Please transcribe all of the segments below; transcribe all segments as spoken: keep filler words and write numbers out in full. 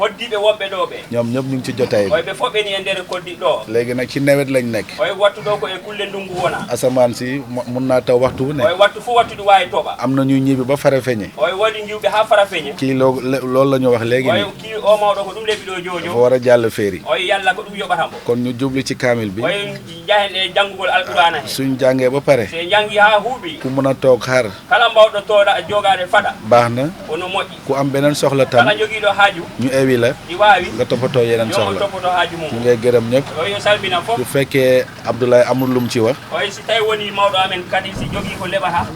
Hoddiiɓe wonɓe ɗo ɓe. Ñoom ñëpp ñu ngi ci jotaay bi. Oy ɓe fof ɓeni e nder koddi ɗo. Léegi nag ci nawet lañ nekk. Oy wattu ɗo ko e kulle ndungu wona. Asamaan si mo-, mun naa taw waxtu wu ne. Oy wattu fof wattu ɗi waawi toɓa. Am na ñuy ñibbi ba Farafeñe. Oy woodi ngiwɓe haa Farafeñe. Kii loo-, le-, loolu la ñu wax léegi. Oy nii. Kii o mawɗo ko ɗum leɓi ɗo joojo. Dafa war a jàll feeri. Oy yalla ko ɗum yoɓata mo. Kon ñu jubli ci kaamil bi. Oy jahen e janngugol Alqur'aana he. Suñ jàngee ba pare. Se janngi haa huuɓi. Ku mun a toog xaar. Kala mbawɗo tooɗa jogaade faɗa. Baax na. Kono moƴƴi. Ku am beneen soxla tam. Kala jogiiɗo haaju. Ñu ewi la. Ɗi waawi. Nga toppatoo yeneen soxla. Toppatoo haaju mum. Ñu ngay gërëm ñëpp. O yo salmina fof. Su fekkee Abdoulaye amul lum ci wax. Oy si tawi woni mawɗo amen kadi si jogii ko leɓata.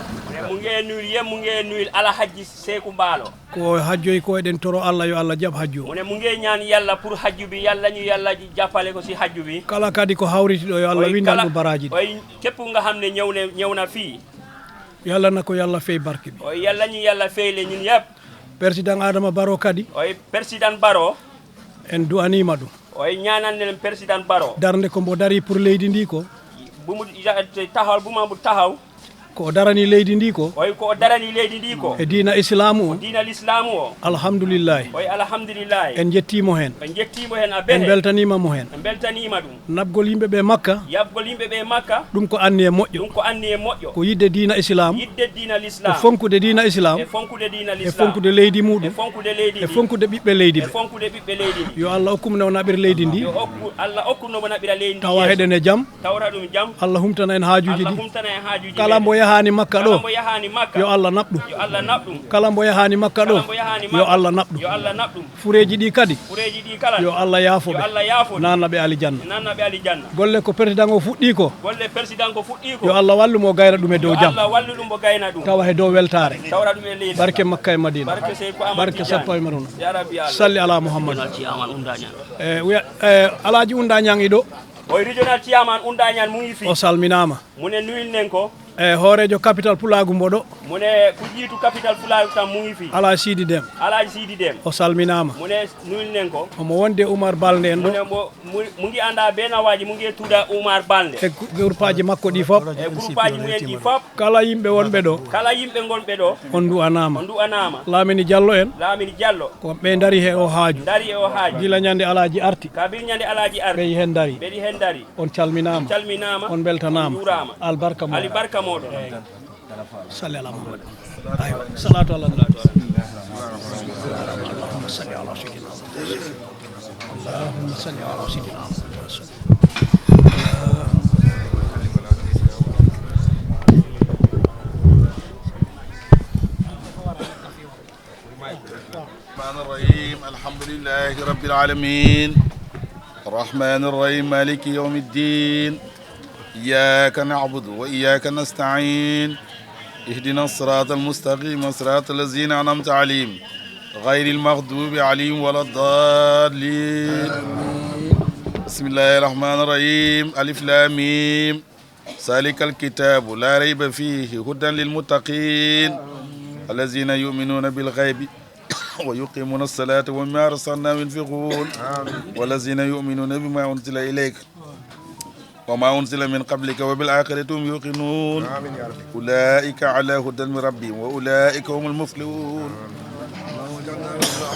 Mu ngee nuyil yem mu ngee nuyil ala hajji seeku mbaalo. Ko hajjoy ko eɗen toro Allah yo Allah jaɓ hajju. Mu ne mu ngee ñaan yalla pour hajju bi yalla ñu yalla jàppale ko si hajju bi. Kala kadi ko hawriti ɗo yo Allah windan ɗum baraaji ɗi. Oy képp nga xam ne ñëw ne ñëw na fii. Yalla na ko yalla fey barke bi. Oy yalla ñu yalla feyle ñun yëpp. Président Adama Barrow kadi. Oy président Barrow. En du'aniima ɗum. Oy ñaanal ne président Barrow. Darnde ko mbo dari pour leydi ndi ko. Bu mu taxawal bu ma bu taxaw. Ko o darani leydi ndi ko. Oy ko o darani leydi ndi ko. E diina islaamu o. Diina lislaamu o. Alhamdulillahi. Oy alhamdulillahi. En njettiimo heen. En njettiimo heen a behe. En mbeltaniima mo heen. En mbeltaniima ɗum. Naɓgol yimɓe ɓe Makka. Yaɓgol yimɓe ɓe Makka. Ɗum ko anniye moƴƴo. Ɗum ko anniye moƴƴo. Ko yiɗde diina Islam. Yiɗde diina Islam. E fonkude diina Islam. E fonkude diina Islam. E fonkude leydi muɗum. E fonkude leydi. E fonkude ɓiɓɓe leydi ɓe. E fonkude ɓiɓɓe leydi ndi. Yo Allah okkum no naɓir leydi ndi. Yo okku Allah okku no naɓira leydi ndi. Tawa heɗen e jam. Tawra ɗum jam. Allah humtana en haajuji ɗi. Allah humtana en haajuji. Kala mbo yahaani Makka ɗo. Kala mbo yahaani Makka. Yo Allah naɓ ɗum. Yo Allah naɓ ɗum. Kala mbo yahaani Makka ɗo. Kala mbo yahaani Makka. Yo Allah naɓ ɗum. Yo Allah naɓ ɗum. Fureeji ɗi kadi. Fureeji ɗi kala. Yo Allah yaafo ɓe. Yo Allah yaafo ɓe. Nanna ɓe alijanna. Nanna ɓe alijanna. Golle ko président o fuɗɗi ko. Golle président ko fuɗɗi ko. Yo Allah wallu mo gayna ɗum e dow jam. Yo Allah wallu ɗum mo gayna ɗum. Tawa he dow weltaare. Tawra ɗum e leydi. Barke Makka e Madina. Barke Seyku Amadou Tidiane. Barke sappo e Maruna. Ya Rabbi Allah. Salli ala Muhammad. Regional chairman Unda Ñang. E wiya e Alaaji Unda Ñang iɗo. Oy regional chairman Unda Ñang mu ngi fi. O salminaama. Mu ne nuyil nen ko. E hooreejo capital Pulaagu mbo ɗo. Mu ne ku jiitu capital Pulaagu kam mu ngi fi. Alaaji Siidi Dem. Alaaji Siidi Dem. O salminaama. Mu ne nuyil nen ko. Omo wonde Umar Balde en ɗo. Mu ne mo mu mu ngi ànda benn waa ji mu ngi tudda Umar Balde. E gu- groupaaji makko ɗi fof. E groupaaji mumen ɗi fof. Kala yimɓe wonɓe ɗo. Kala yimɓe ngonɓe ɗo. On du'anaama. On du'anaama. Laamini Jallo en. Laamini Jallo. Ko ɓe ndari he o haaju. Ndari e o haaju. Gila ñande Alaaji arti. Kabil ñande Alaaji arti. Ɓe hen ndari. Ɓeɗi hen ndari. On calminaama. Calminaama. On mbeltanaama. On njuuraama. Albarka mo. Alibarka moɗon. Salli ala Muhammad. Aywa, salatu ala nabi. Allahumma salli ala sayyidina Muhammad. Allahumma salli ala sayyidina Muhammad. الرحمن الرحيم. الحمد لله رب العالمين. الرحمن الرحيم. مالك يوم الدين. إياك نعبد وإياك نستعين. اهدنا الصراط المستقيم، صراط الذين أنعمت عليهم، غير المغضوب عليهم ولا الضالين. بسم الله الرحمن الرحيم. ألف لام ميم. ذلك الكتاب لا ريب فيه هدى للمتقين الذين يؤمنون بالغيب ويقيمون الصلاة ومما رزقناهم ينفقون والذين يؤمنون بما أنزل إليك وما أنزل من قبلك وبالآخرة هم يوقنون أولئك على هدى من ربهم وأولئك هم المفلحون.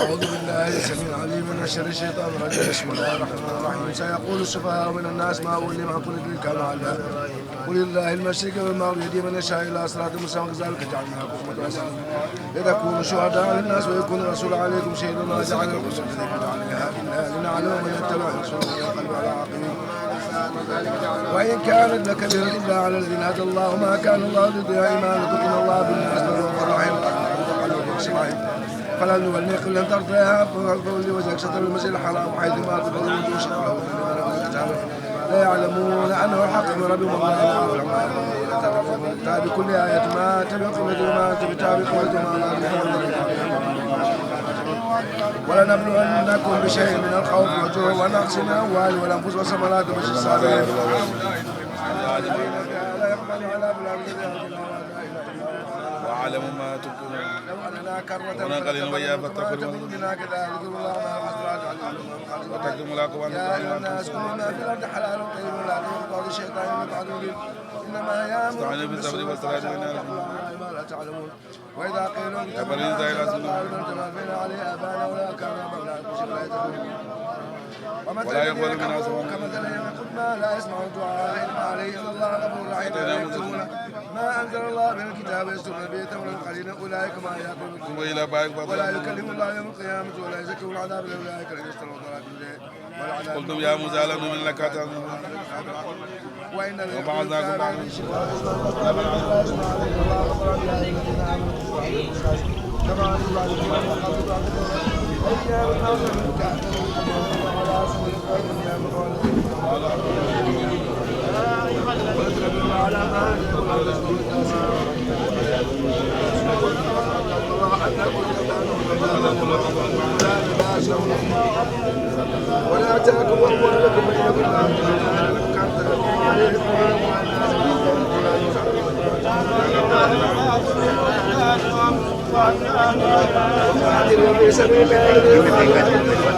أعوذ بالله السميع العليم من شر الشيطان الرجيم. بسم الله الرحمن الرحيم. سيقول السفهاء من الناس ما وليهم عن قبلتهم كما علم. قل لله المشرق والمغرب يهدي من يشاء إلى صراط مستقيم كذلك جعلناكم أمة وسطا لتكونوا شهداء على الناس ويكون الرسول عليكم شهيدا وما جعل الرسول عليها إلا لنعلم من يتبع الرسول ومن ينقلب على عقبيه وإن كانت لكبيرة إلا على الذين هدى الله ما كان الله ليضيع إيمانكم إن الله بالناس لرءوف رحيم. فلنولي قبلة ترضيها فول وجهك شطر المسجد الحرام حيث ما تولوا فثم وجه الله. الذين كفروا لا يعلمون أنه الحق من ربهم والله يعلم ما يكتمون. لا تتبعوا الكتاب كل آية ما تبع قبلته وما تبع قبلته ما لا ولنبلونكم بشيء من الخوف والجوع ونقص من الأموال والأنفس والثمرات وبشر الصابرين. واعلموا ما تبقون لو أننا كرة ونقل ويا فتقبل منا كذلك الله ما حسرات عليهم وتكتم العقبة يا أيها الناس كل ما في الأرض حلال طيب لا تتبعوا الشيطان يوقع بكم إنما يأمركم بالسوء والفحشاء وتقولون على الله ما لا تعلمون. وإذا قيل لهم يا بني إسرائيل اذكروا ما أنزل علينا آباءنا ولا كان آباؤنا ولا يقبل منها صرفا. كمثل الذين ينقضون ما لا يسمعون دعاء إلا عليه إن الله غفور رحيم. ما أنزل الله من الكتاب يشترون به ثمنا قليلا أولئك ما يأكلون ثم إلى بعض ولا يكلم الله يوم القيامة ولا يزكيهم عذاب أولئك الذين اشتروا الضلالة بالهدى. قلتم يا موسى لن نؤمن لك حتى وبعثناكم بعد ولا تأكلوا أموالكم بينكم بالباطل. وقاتلوا في سبيل الله الذين يقاتلونكم.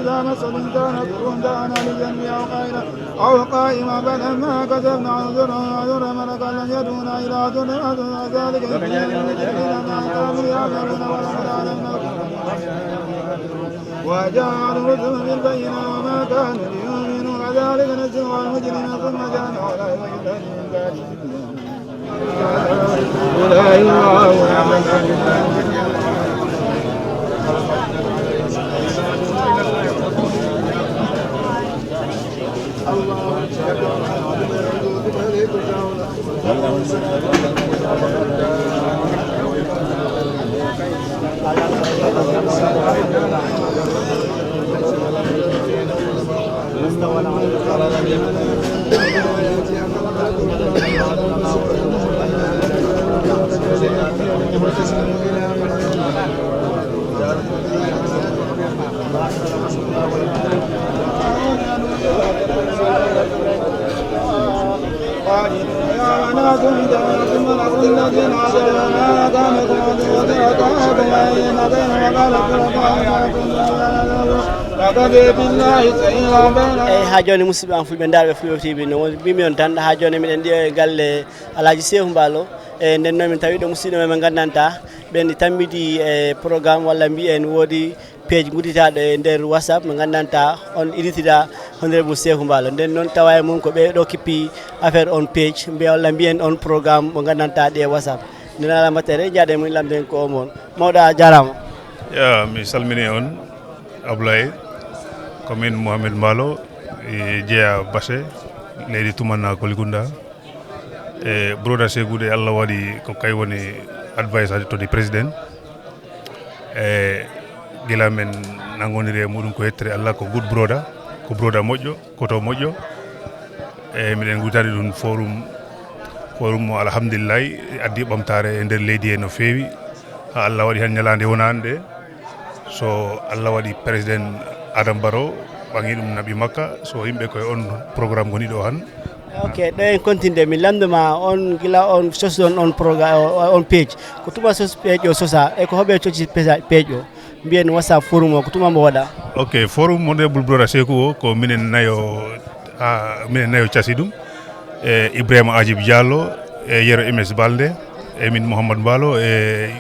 إذا مس الإنسان ضر دعانا لجنبه أو قائما أو قاعدا فلما كشفنا عنه ضره مر كأن لم يدعنا إلى ضر مسه كذلك يحيي الله الذين كانوا يعملون ولقد أهلكنا وجاءهم رسلهم بالبينات وما كانوا ليؤمنوا كذلك نجزي المجرمين ثم جعلنا على Eyi, haa jooni, musidɓe am fulɓe ndaarɓe Fulɓe T V, no woni mbimi on tan, haa jooni miɗen ɗo e galle Alhaji Seeku Mbaalo. E nden noon min tawi ɗo musidɓe men ɓe nganndantaa ɓen tammidi e programme walla mbiyen woodi page gudditaaɗo e nder WhatsApp mo nganndantaa on iditida Honorable Seeku Mbaalo. Nden noon tawa e mum ko ɓe ɗo kippi affaire on page, mbiya walla mbiyen on programme mo nganndantaa ɗi e WhatsApp. Nden alaa mbattere, njaaɗen mum lamden ko on. Mawɗo, a jaaraama. Ya, mi salmini on, Ablaye. Ko min Mohamed Mbaalo, e jeya Basse, leydi Tumanna Kolikunda. E broda Seeku de, Allah waɗi ko kay woni advisor to the president. E gila men nangoniri e muɗum ko yettere Allah, ko good broda, ko broda moƴƴo, ko to moƴƴo. E miɗen gutani ɗum forum, forum mo alhamdulillahi addi ɓamtaare e nder leydi he no feewi. Ha Allah waɗi han ñalaande wonaande. So Allah waɗi président Adam Barrow ɓaŋi ɗum naɓi Makka, so yimɓe koye on programme ngoni ɗo han. Ok, ɗo en continue, min lamndo ma on gila on sosɗon on programme, on page. Ko tuma sos page o sosa, e ko hoɓe coci page o? Mbiyen WhatsApp forum o, ko tuma mbo waɗa? Ok, forum mo Honorable Brother Seeku o, ko minen nayo, ah, minen nayo casi ɗum. E Ibrahima Ajib Diallo, e Yero M S Balde, e min Mouhammad Mbaalo, e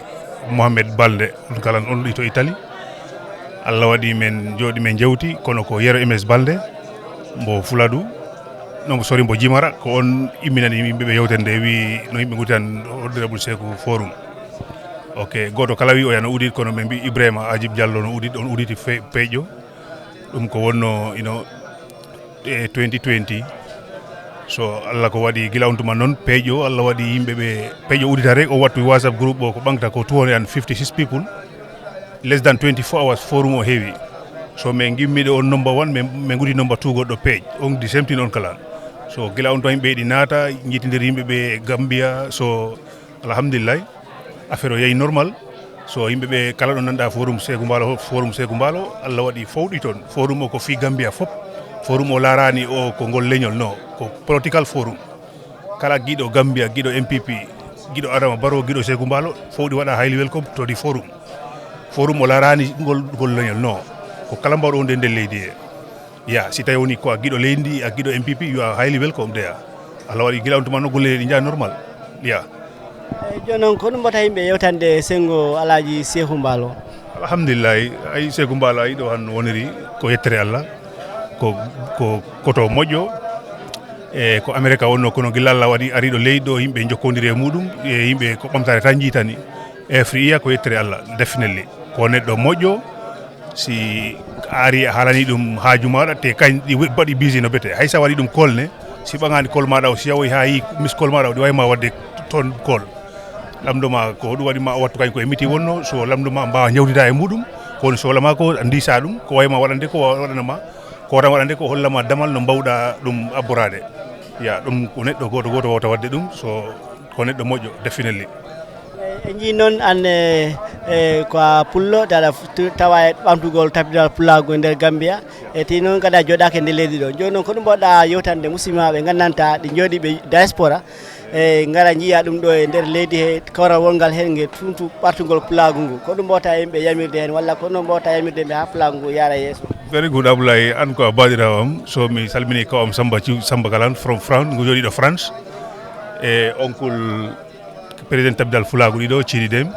Mohamed Balde, on kala on ɗi to Italie. Allah waɗi men jooɗi men jewti, kono ko Yero M S Balde. Mbo Fuladu, no mbo sori mbo Jimara, ko on imminani yimɓe ɓe yewtere nde, wi no yimɓe nguddi tan Honorable Seku Forum. Ok, gooto kala wi o yana udit, kono ɓe mbi Ibrahima Ajib Diallo no udit, on uditi fe-, peƴƴo. Ɗum ko wonno ino e twenty twenty. So Allah ko waɗi gila on tuma noon, peƴƴo, Allah waɗi yimɓe ɓe peƴƴo uditare, o wattu WhatsApp group o ko ɓangta ko two hundred and fifty-six people. Less than twenty-four hours, forum o heewi. So min ngimmiɗo on number one, min, min ngudi number two goɗɗo page. On the same thing on kala. So gila on to yimɓe ɗi naata, jiitindir yimɓe ɓe Gambia. So alhamdulillah, affaire o yehi normal. So yimɓe ɓe kala ɗo nanɗa forum Seeku Mbaalo, forum Seeku Mbaalo, Allah waɗi fowɗi toon. Forum o ko fii Gambia fop. Forum o laaraani o ko ngol leñol, no, ko political forum. Kala giɗo Gambia, giɗo M P P, giɗo Adama Barrow, giɗo Seeku Mbaalo, fowɗi waɗa highly welcome to the forum. Forum o laaraani ngol, ngol leñol, no. Ko kala mbawɗo wonde e nder leydi he. Ya, si tawi woni ko a giɗo leydi ndi, a giɗo M P P, you are highly welcome there. Allah waɗi gila on tuma noon golle ɗi njaha normal. Ya. Eyi, jooni noon, ko ɗum mbota yimɓe yewtande senngo Alaaji Seeku Mbaalo? Alhamdulillahi, ay Seeku Mbaalo, ay ɗo han woniri, ko yettere Allah, ko, ko, ko to moƴƴo. E ko Amerika wonno, kono gila Allah waɗi ari ɗo leydi ɗo, yimɓe njokkondiri e muɗum, e yimɓe ko ɓamtaare tan jiitani. Every year ko yettere Allah, definitely. Ko neɗɗo moƴƴo, si a ari a haalani ɗum haaju maɗa, te kañ ɗi we-, mbaɗi busy no bete. Hay sa waɗi ɗum call ne, si ɓaŋaani call maɗa o, si yawoy ha yi miss call maɗa o, ɗi wawi ma wadde toon call. Lamdo ma ko ɗum waɗi ma o wattu kañ ko e miti wonno, so lamdo ma mbawa jawtida e muɗum, ko woni sohla ma ko, a ndisa ɗum, ko wawi ma waɗande ko wa-, waɗana ma, ko watan waɗande ko holla ma damal no mbawɗa ɗum abborade. Ya, ɗum ko neɗɗo goto goto wawta wadde ɗum, so ko neɗɗo moƴƴo, definitely. E, en njii noon an, e, e, ko a pullo, tawa f-, tu-, tawa e ɓamtugol tabital pulaagu e nder Gambia. E tee noon kadi a jooɗaaka e nder leydi ɗo. Jooni noon, ko ɗum mbaawɗaa yewtande musidɓe maa ɓe nganndantaa ɗi njooɗii ɓe diaspora, e ngara njiya ɗum ɗo e nder leydi he, kawral wongal heen nge tuntu ɓartugol pulaagu ngu. Ko ɗum mbaawtaa yimɓe yamirde heen, walla ko ɗum mbaawtaa yamirde yimɓe haa pulaagu ngu yaara yeeso? Very good, Ablaye. An ko a baaɗiraawo am. So mi salmini kaw am Samba Thiou, Samba Galan from France, ngu jooɗii ɗo France. E oncle Président Tabdal Fulaagu ɗiɗo, Cidi Dem.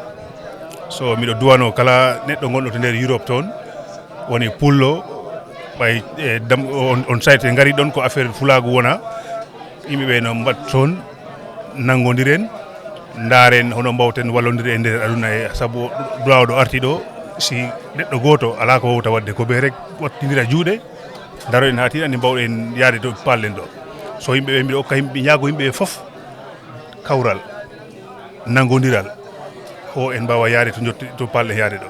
So miɗo duwano kala neɗɗo gonɗo to nder Europe toon, woni pullo, ɓay, e, dam-, on, on site ngari ɗon ko affaire Fulaagu wona. Yimɓe ɓe no mbaɗ toon, nanngondiren, ndaaren hono mbawten wallondirde e nder aduna e, sabu duwaawo ɗo arti ɗo, si neɗɗo gooto alaa ko wowta waɗde, ko ɓe rek wattindira juuɗe, ndaroɗen haa tiiɗa nde mbawɗen yaade to paalɗen ɗo. So yimɓe ɓe, mbiɗo okka yimɓe, ñaago yimɓe ɓe fof, kawral, nanngondiral, ho en mbaawa yahde to njotti-, to palɗen yahde ɗo.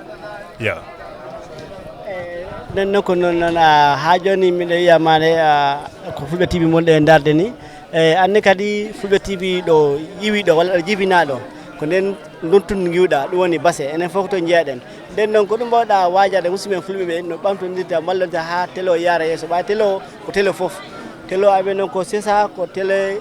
Ya. Nden noon ko noon, noon, a, haa jooni miɗo wiya ma ne, a, ko Fulɓe T V mon ɗe ndarde ni. E, anne kadi Fulɓe T V ɗo yiwi ɗo, walla ɗo jibina ɗo. Ko nden ɗum tun ngiwɗa, ɗum woni base. Enen fof ko to njeyaɗen. Nden noon ko ɗum mbawɗa waajade musidɓe Fulɓe ɓe no ɓamtondirta, mallonta haa télé o yaara yeeso. Ɓay télé o ko télé fof. Télé o amen noon ko sesa, ko télé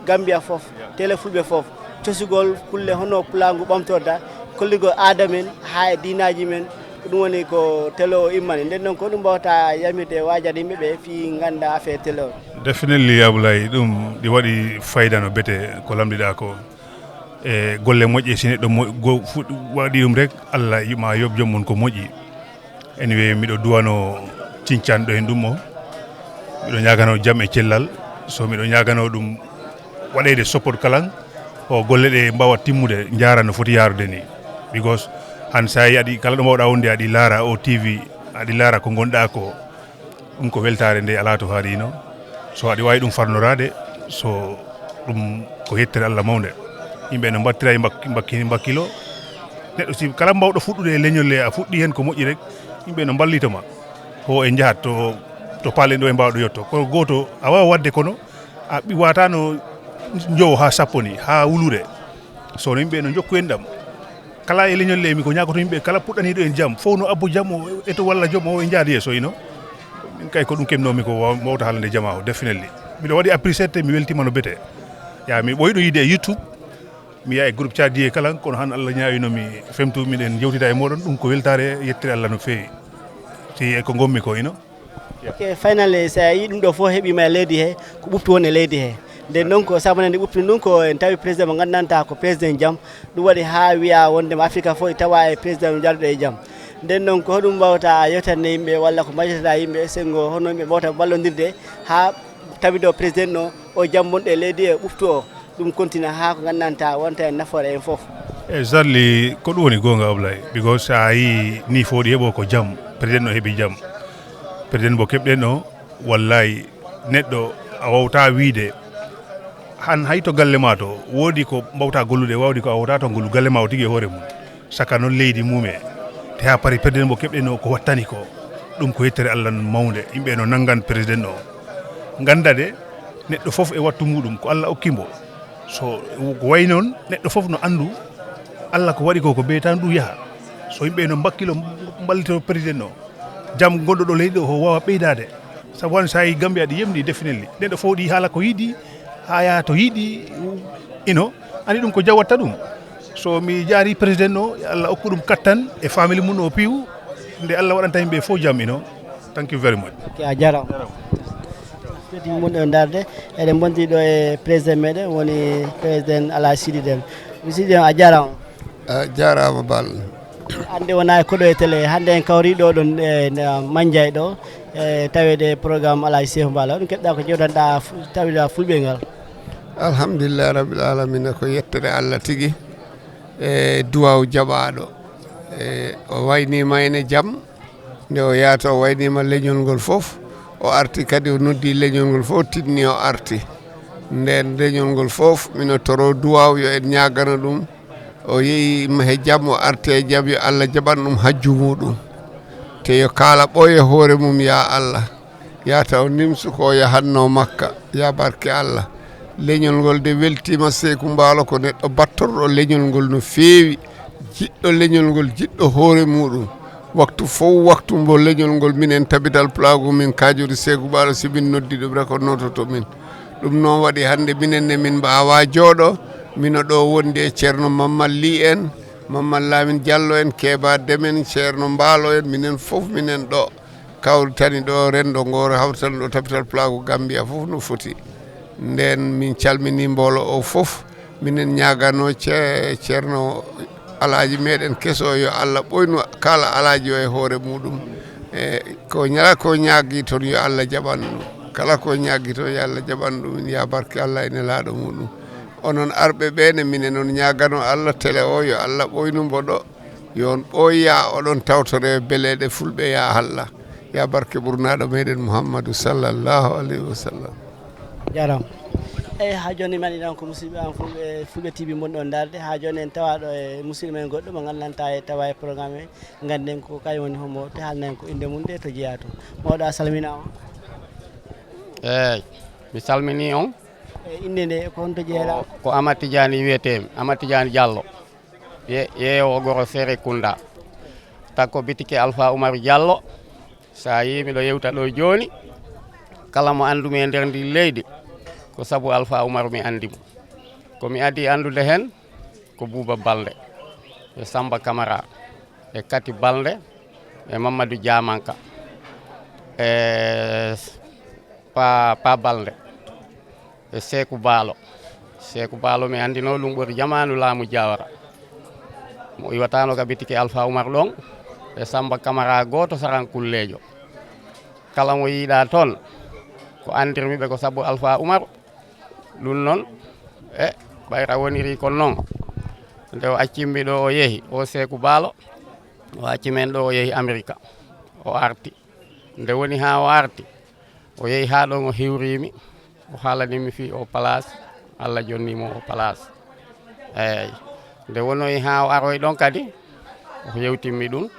Gambia fof, télé Fulɓe fof, cosugol kulle hono pulaagu ɓamtorda, kollirgol aada men haa e diinaaji men, ko ɗum woni ko télé o immani. Nden noon, ko ɗum mbawta yamirde e waajade yimɓe ɓe fii ngannda affaire télé o? Definitely, Ablaye, ɗum ɗi waɗi fayda no bete ko lamdiɗaa ko. E golle moƴƴe, si neɗɗo mo-, go-, fuɗ-, waɗi ɗum rek, Allah ma yoɓ joom mum ko moƴƴi. Anyway, miɗo duwano cincanɗo heen ɗum o. Miɗo ñaagano jam e cellal. So miɗo ñaagano ɗum waɗeede support kalan, o golle ɗe mbaawa timmude, njaara no foti yaarude ni. Because han sa yi aɗi, kala ɗo mbawɗa wonde, aɗi laara o T V, aɗi laara ko ngonɗa ko. Ɗum ko weltaare nde alaa to haarino. So aɗi waawi ɗum farnoraade, so ɗum ko yettere Allah mawnde. Yimɓe no mbattira e mbak-, mbakki-, mbakkilo. Neɗɗo si kala mbawɗo fuɗɗude e leñol le, a fuɗɗi heen ko moƴƴi rek, yimɓe no mballito ma. Ko en njahat to, to paalen ɗo e mbaawɗo yotto. Ko gooto a waawa waɗde kono a ɓi-, waatano njowo haa sappo ni, haa wulure. So no yimɓe no njokku en ɗam. Kala e leñol le, mi ko ñaagoto yimɓe kala puɗɗaniiɗo en jam, fof no abbo jam o, e to walla jom o, e njaadi yeeso ino. Min kay ko ɗum keɓnoomi ko wa-, wawta haalande jamaa o, definitely. Miɗo waɗi apprécier te mi weltima no bete. Ya, mi ɓoyɗo yiide e YouTube, mi yaha e groupe Cadier kala, kono han Allah ñaawino mi femtu miɗen jewtida e moɗon, ɗum ko weltaare, yettere Allah no feewi. Si e ko ngonmi ko ino. Ok, finally, so a yii ɗum ɗo fof heɓiima e leydi he, ko ɓuftu won e leydi he. Nden noon ko sabanande ɓuftu ɗum ko en tawi président mo nganndantaa ko président jam. Ɗum waɗi haa wiya wondema Afrika fof e tawa e président jaaduɗo e jam. Nden noon, ko hoɗum mbawta yewtande yimɓe, walla ko mbaɗata yimɓe senngo, hono yimɓe mbawta ballondirde haa tawi ɗo président o, o jam wonɗo e leydi e ɓuftu o, ɗum kontina haa ko nganndantaa wonta e nafoore en fof? E Zarli, ko ɗum woni goonga, Ablaye, because so a yii nii fof ɗi heɓo ko jam, président o heɓi jam. Président mo keɓɗen o, wallahi, neɗɗo a wawta wiide han hay to galle ma to, woodi ko mbawta gollude, waawdi ko a wawta to gollu galle ma o tigi e hoore mum. Saka noon leydi mum e, te haa pari président mo keɓɗen o ko wattani ko, ɗum ko yettere Allah mawnde. Yimɓe no nanngan président o, ngannda de neɗɗo fof e wattu muɗum ko Allah okki mbo. So ko wayi noon, neɗɗo fof no anndu Allah ko waɗi ko, ko bee tan ɗum yaha. So yimɓe no mbakkilo mballito président o, jam gonɗo ɗo leydi o, o waawa ɓeydaade. Sabu won so a yii Gambia ɗi yemni definitely. Neɗɗo fof ɗi haala ko yiɗi, haa yaha to yiɗi, ino, ani ɗum ko jam watta ɗum. So mi jaari président o, yo Allah okku ɗum kattan e famille mum o piiw, nde Allah waɗanta yimɓe fof jam, ino. Thank you very much. Ok, a jarama. Feti mun ɗo darde, eɗen bonti ɗo e président meɗen, woni président Alhaji Sidi Dem. Monsieur Dem, a jarama. A jarama, Bal. Hannde wona e koɗo e télé, hannde en kawri ɗo ɗon e Manjay ɗo, e taweede programme Alhaji Seeku Bala. Ɗum keɓɗa ko jewtanɗa fu-, tawida fulɓe ngal. Alhamdulillah Rabbil Alamina, ko yettere Allah tigi, e duwaw jaɓaɗo. E o waynima ene jam, nde o yaata o waynima leñol ngol fof. O arti kadi, o noddi leñol ngol fof, tinni o arti. Nden leñol ngol fof, mino toro duwaw, yo en ñaagano ɗum. O yehi ma he jam, o arti e jam, yo Allah jaɓan ɗum hajju muɗum. Te yo kaala ɓooye hoore mum, ya Allah. Yaata o nimsu ko o yahanno Makka, ya barke Allah. Leñol ngol de weltima Seeku Mbaalo, ko neɗɗo battorɗo leñol ngol no feewi, jiɗɗo leñol ngol, jiɗɗo hoore muɗum. Waktu fof waktu mbo leñol ngol, minen Tabital Pulaagu, min kaajori Seeku Mbaalo, si min noddi ɗum rek o nototo min. Ɗum noon waɗi hannde minen ne min mbaawa jooɗo, mino ɗo wondi e Ceerno Mamman Li en, Mamman Lamin Jallo en, Keeba Dem en, Ceerno Mbaalo en, minen fof minen ɗo. Kawritani ɗo renndo ngo, hawritani ɗo Tabital Pulaagu Gambia fof no foti. Nden min calmini mboolo o fof. Minen ñaagano ce-, Ceerno Alaaji meɗen keso, yo Allah ɓoynu kala alaaji o e hoore muɗum. E ko ñala ko ñaagi toon, yo Allah jaɓan ɗum. Kala ko ñaagi toon, yo Allah jaɓan ɗum. Ya barke Allah e nelaaɗo muɗum. Onon arɓe ɓe ne, minen on ñaagano Allah télé o, yo Allah ɓoynu mbo ɗo. Yo on ɓooya, oɗon tawtore beleeɗe fulɓe, ya Allah, ya barke ɓurnaaɗo meɗen Muhammadu sallallahu alayhi wa sallam. Jarama. Eyi, haa jooni mani ɗon ko musidɓe am fulɓe, Fulɓe T V mon ɗon darde. Haa jooni en tawa ɗo e musidɗo men goɗɗo mo nganndantaa e tawa e programme he. Ngannden ko kañum woni homo, te haalnen ko innde mum de to jeyaa to. Mawɗo, a salminaama. Eeyi, mi salminii on. E innde nde, ko honto jeyaa? Ko, ko Amad Tidiane wiyetee-mi, Amad Tidiane Diallo. Ye-, yeewo Goro Serekunda. Takko bitike Alpha Oumar Diallo. So a yii miɗo yewta ɗo jooni, kala mo anndumi e nder ndi leydi, ko sabu Alpha Oumar mi anndi mo. Ko mi adii anndude heen, ko Buuba Balde, e Samba Camara, e Kati Balde, e Mamadou Diamanka, e Pa, Pa Balde, e Seeku Baalo. Seeku Baalo mi anndino ɗum ɓuri jamaanu laamu Jawara. Mo iwataano ka bitike Alpha Oumar ɗon, e Samba Camara gooto sarankulleejo. Kala mo yiiɗa toon, ko anndirmi ɓe ko sabu Alpha Oumar. Ɗum noon, e ɓayra woniri kon noon. Nde o accimmi ɗo o yehi, o Seeku Baalo, o acci men ɗo o yehi Amerika, o arti. Nde woni haa o arti, o yehi haa ɗon o hiwrimi, o haalani mi fii o place, Allah jonni mo o place. Eeyi. Nde wonoyi haa o aroyi ɗon kadi, o yewtimmi ɗum.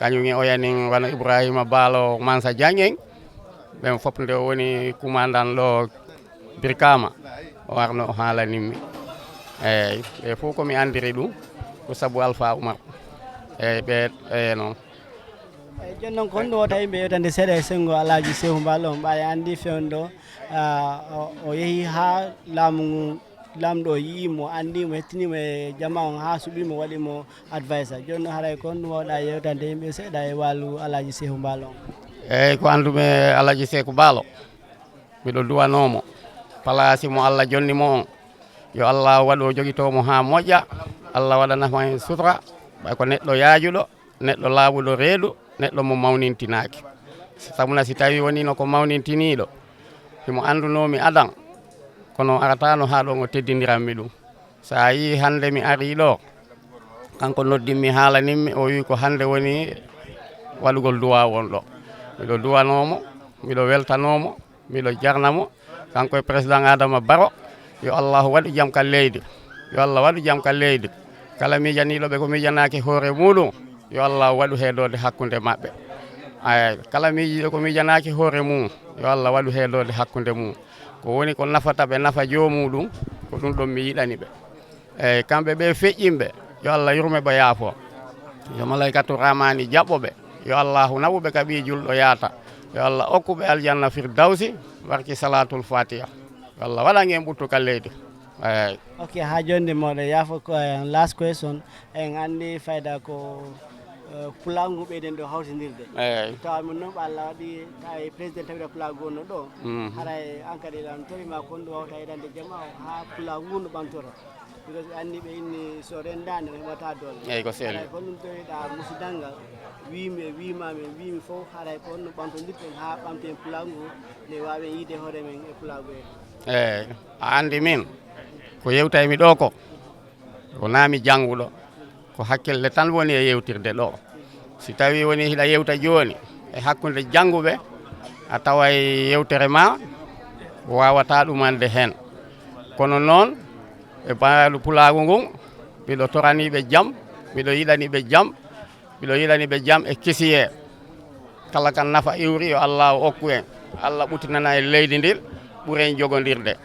Kañum e oyanin wano Ibrahima Baalo Mansa Diagne en, ɓen fof nde o woni kumandan ɗo Birkama, o arno o haalanimmi. Eeyi, ɓe fof ko mi anndiri ɗum, ko sabu Alpha Oumar. Eeyi, ɓe, eeyi noon. Eeyi, jooni noon ko honɗum wota yimɓe yewtande seeɗa e senngo Alhaji Seeku Baalo on? Ɓaade anndi fewndo ɗo, ah, o, o yehi haa laamu ngu, laamɗo o yii mo, anndi mo, hettini mo e jama on haa suɓi mo, waɗi mo advisor. Jooni noon haray ko honɗum wawɗa yewtande yimɓe seeɗa e waalu Alhaji Seeku Baalo on? Eeyi, ko anndumi e Alhaji Seeku Baalo, miɗo duwanoo mo. Palaasi mo Allah jonni mo on, yo Allah waɗu o jogitoo mo haa moƴƴa. Allah waɗana mo heen sutura, ɓay ko neɗɗo yaajuɗo. neɗɗo laaɓuɗo reedu, neɗɗo mo mawnintinaaki. Sabuna si tawii woniino ko mawnintiniiɗo, himo anndunoo mi adan, kono o arataano haa ɗoon o teddindiran mi ɗum. So a yii hannde mi arii ɗoo, kanko noddin mi, haalanin mi, o wii ko hannde woni waɗugol duwaawu on ɗoo. Miɗo duwanoo mo, miɗo weltanoo mo, miɗo jarna mo, kanko e président Adama Barrow, yo Allahu waɗu jam ka leydi, yo Allah waɗu jam ka leydi. Kala miijaniiɗo ɓe ko miijanaaki hoore muuɗum, yo Allah waɗu heedoode hakkunde maɓɓe. Ay, kala miijiiɗo ko miijanaaki hoore mum, yo Allah waɗu heedoode hakkunde mum. Ko woni ko nafata ɓe nafa joomuɗum, ko ɗum ɗon mi yiɗani ɓe. Eey, kamɓe ɓe feƴƴinɓe, yo Allah yurme ɓe yaafo. Yo malaykatu Rahmani jaɓɓo ɓe. Yo Allahu naɓu ɓe ka ɓii julɗo yaata. Yo Allah okku ɓe aljanna firdawsi, barki salatul fatiha. Yo Allah waɗan en ɓuttu ka leydi. Eey. Ok, haa jooni moɗo yaafo ko, eh, last question. En anndi fayda ko, eh, pulaagu ngu ɓeyden ɗo hawtindirde. Eey. Tawa min noon Allah waɗi, tawi président tawira pulaagu ngu no ɗo. Mhm. Haray an kadi lan tori ma kon ɗo wawta yiɗande jama o haa pulaagu ngu no ɓantora. Because ɓe anndi ɓe inni so renndaani, o heɓataa doole. Eey, ko selli. Haray ko ɗum tawiɗaa musidal ngal, wiimi e wiimaami, en wiimi fof, haray ko honno ɓamtondirten haa ɓamten pulaagu ngu, nde waawen yiyde hoore men e pulaagu hee. Eey, a anndi min, ko yewtay mi ɗoo ko, wonaa mi jannguɗo, ko hakkille tan woni e yewtirde ɗoo. Si tawii woni hiɗa yewta jooni e hakkunde jannguɓe, a taway yewtere maa waawataa ɗumande heen. Kono noon, e baalu pulaagu ngun, miɗo toranii ɓe jam, miɗo yiɗani ɓe jam, miɗo yiɗani ɓe jam e kisiyee. Kala kan nafa iwri, yo Allah o okku en. Allah ɓuttinana en leydi ndin, ɓuren jogondirde.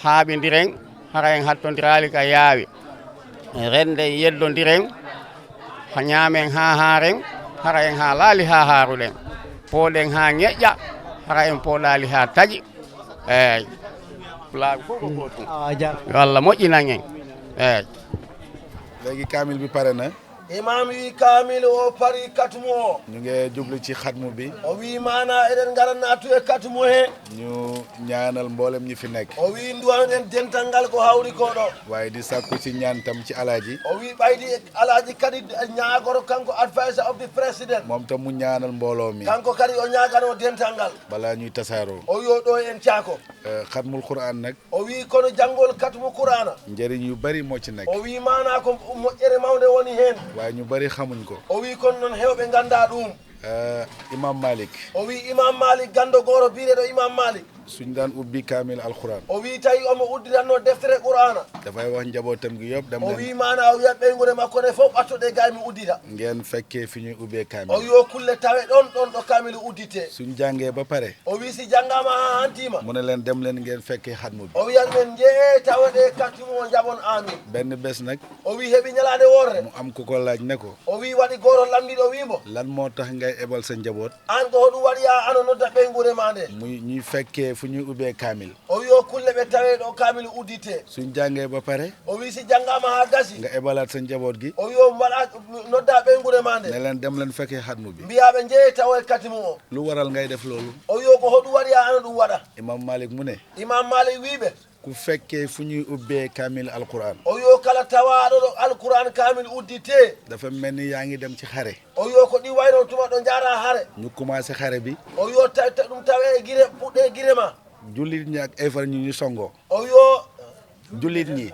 Haaɓindiren, hara en hattondiraali ka yaawi. Rennden, yeddondiren, ha ñaamen haa haaren, hara en haalaali haa haaruɗen. Pooɗen haa ñeƴƴa, hara en pooɗaali haa taƴi. Eey. Pulaagu fof ko gootum. Awa, a jarama. Yo Allah moƴƴinan en. Eey. Léegi kaamil bi pare na. Imaam wi kaamil o pari katmu o. Ñu ngi jublu ci xatmu bi. O wi maana eɗen ngara naatu e katmu he. Ñu ñaanal mboolem ñi fi nekk. O wi nduwanoɗen dental ngal ko hawri ko ɗo. Waaye di sàkku ci ñaan tam ci alaaji. O wi ɓaydi e alaaji kadi ñaagoro kanko advisor of the president. Moom tam mu ñaanal mbooloo mi. Kanko kadi o ñaagano dental ngal. Balaa ñuy tasaaroo. O wi o ɗo en caako. Eh, xatmul Qur'an nag. O wi kono janngol katmu Qur'ana. Njëriñ yu bari moo ci nekk. O wi maana ko moƴƴere mawnde woni heen. Waaye ñu bari xamuñ ko. O wi kono noon heewɓe nganndaa ɗum. Eh, Imam Malik. O wi Imam Malik ganndo gooro biyeteeɗo Imam Malik. Suñ daan ubbi kaamil Alquran. O wi tawi omo udditanno deftere Qur'ana. Dafay wax njabootam gi yëpp, dem O leen. wi maana o wiyat ɓeynguure makko nde fof ɓattoɗe gay mi uddita. Ngeen fekkee fi ñuy ubbee kaamil. O wi o kulle tawe ɗon, ɗon ɗo kaamil uddite. Suñ jàngee ba pare. O wi si janngaama haa hantiima. Mu ne leen dem leen ngeen fekkee xatmu bi. O wiyat men njee taweɗe katmu o njaɓon amin. Benn bés nag. O wi heɓi ñalaande worre. Mu am ku ko laaj ne ko. O wi waɗi gooro lamndiiɗo wi mo. Lan moo tax ngay ebal sa njaboot? Aan ko hoɗum waɗi a ano nodda ɓeynguure ma nde? Muy ñuy fekkee fu ñuy ubbee kaamil. O wi o kulle ɓe tawe ɗo kaamil uddite. Suñ jàngee ba pare. O wi si janngaama haa gasi. Nga ebalaat sa njaboot gi. O wi o mbaɗa nodda ɓeynguure ma nde. Ne leen dem leen fekkee xatmu bi. Mbiyaa ɓe njee tawo e katmu o. Lu waral ngay def loolu? O wi o ko hoɗum waɗi a ano ɗum waɗa? Imam Malik mu ne. Imam Malik wi ɓe. Ku fekkee fu ñuy ubbee kaamil Alquran. O wi o kala tawaaɗo ɗo Alquran kaamil uddite. Dafa mel ni yaa ngi dem ci xare. O wi o ko ɗi wayno tuma ɗo njaaraa hare. Ñu commencé xare bi. O wi o ta-, ta-, ɗum tawe e gire, puɗɗe e gire ma. Jullit ñi ak éefar ñi ñu songoo. O wi o Jullit ñi.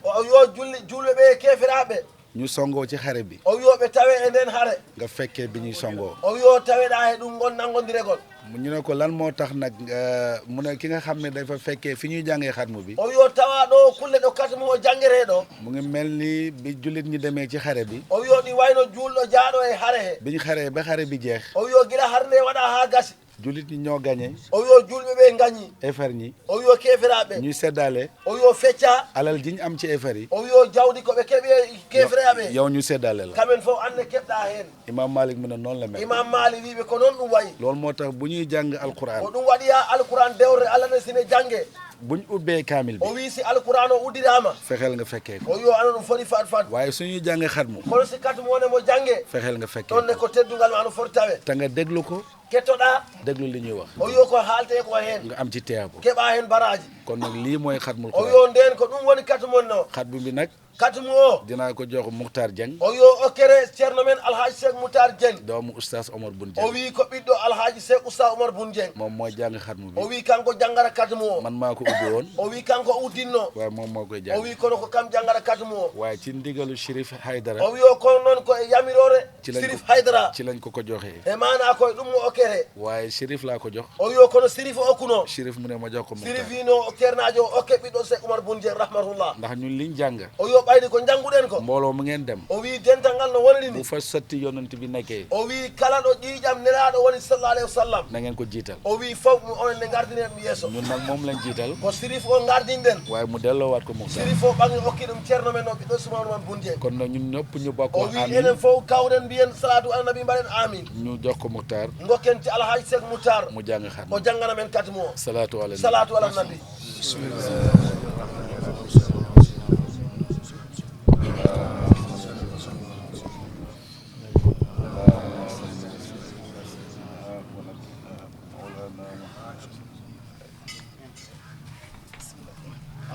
O wi o julli, julɓe ɓe e keeferaaɓe. Ñu songoo ci xare bi. O wi o ɓe tawe e nden hare. Nga fekkee bi ñuy songoo. O wi o taweɗaa he ɗum ngon nanngondiregol. Ñu ne ko lan moo tax nag, eh, mu ne ki nga xam ne dafa fekkee fi ñuy jàngee xatmu bi. O wi o tawaa ɗo kulle ɗo katmu o janngeree ɗo. Mu ngi mel ni bi jullit ñi demee ci xare bi. O wi o ɗi wayno juulɗo jaaɗo e hare he. Biñ xaree ba xare bi jeex. O wi o gila hare nde waɗa haa gasi. Jullit ñi ñoo gagné. O wi o julɓe ɓe ngañi. Éefar ñi. O wi o keeferaaɓe. Ñuy seddaale. O wi o fecca. Alal jiñ am ci éefar yi. O wi o jawdi ko ɓe keɓi e keeferaaɓe. Yow ñu seddaale la. Kamen fof anne keɓɗaa heen. Imam Malik mu ne noonu la mel. Imam Malik wi ɓe ko noon ɗum wayi. Loolu moo tax bu ñuy jàng Alquran. Ko ɗum waɗi yaa Alquran dewre Allah ne sine jannge. Buñ ubbee kaamil bi. O wi si Alquran o uddiraama. Fexeel nga fekkee ko. O wi o ano ɗum foti fat fat. Waaye suñuy jàng xatmu. Kono si katmu wone mo jannge. Fexeel nga fekkee ko. Ɗon ne ko teddungal ma ano foti tawe. Te nga déglu ko. Kettoɗaa. Déglu li ñuy wax. O wi o ko haalte ko heen. Nga am ci teyaabo. Keɓaa heen baraaji. Kon nag lii mooy xatmul O wi Quran. o ndeen ko ɗum woni katmu mon no. Xatmu bi nag. Katmu o. Dinaa ko jox Muxtaar Jeng. O yo okkere Ceerno men Alhaaji Seek Muxtaar Jeng. Doomu Oustaz Omar Bun Jeng. O wi ko ɓiɗɗo Alhaaji Seek Oustaz Omar Bun Jeng. Moom mooy jàng xatmu bi. O wi kanko janngata katmu o. Man maa ko ubbi woon. O wi kanko uddinno. Waaye moom moo koy jàng. O wi kono ko kam janngata katmu o. Waaye ci ndigalu Chérif Haydara. O wi o kono noon ko e yamiroore Chérif Haydara. Ci lañ ko ko joxee. E maanaa koye ɗum mo okkere. Waaye Chérif laa ko jox. O wi o kono Chérif o okkuno. Chérif mu ne ma jox ko Muxtaar. Chérif wino o kernaajo o okke ɓiɗɗo Seek Umar Bun Jeng rahmatullah. Ndax ñun liñ jàng. O wi o ɓayri ko njannguɗen ko. Mbooloo mu ngeen dem. O wi dental ngal no wonani ni. Bu fa sotti yonent bi nekkee. O wi kala ɗo ƴiiƴam nelaaɗo woni sallallahu alayhi wa sallam. Na ngeen ko jiital. O wi fof mo onon ne ngardinen ɗum yeeso. Ñun nag moom lañ jiital. Ko Chérif o ngardinɗen. Waaye mu delloowaat ko Muxtaar. Chérif o ɓangi okki ɗum ceerno men o ɓiɗɗo Sumawno man Bun Jeng. Kon nag ñun ñëpp ñu bokk O wi amin. Enen fof kawren mbiyen salatu ala nabi mbaɗen amin. Ñu jox ko Muxtaar. Ngokken ci Alhaaji Seek Muxtaar. Mu jàng xatmu. O janngana men katmu o. Salatu ala nabi. Salatu ala nabi.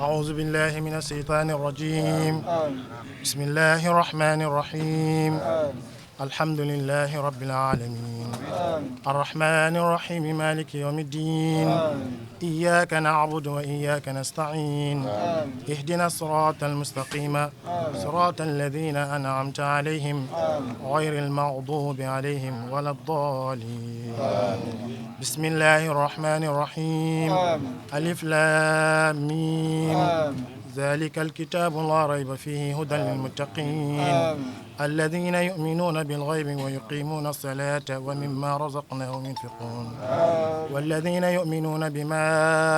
أعوذ بالله من الشيطان الرجيم. بسم الله الرحمن الرحيم. الحمد لله رب العالمين. الرحمن الرحيم. مالك يوم الدين. إياك نعبد وإياك نستعين. اهدنا الصراط المستقيم. صراط الذين أنعمت عليهم غير المغضوب عليهم ولا الضالين. بسم الله الرحمن الرحيم. ألف لام ميم. ذلك الكتاب لا ريب فيه هدى للمتقين. الذين يؤمنون بالغيب ويقيمون الصلاة ومما رزقناهم ينفقون. والذين يؤمنون بما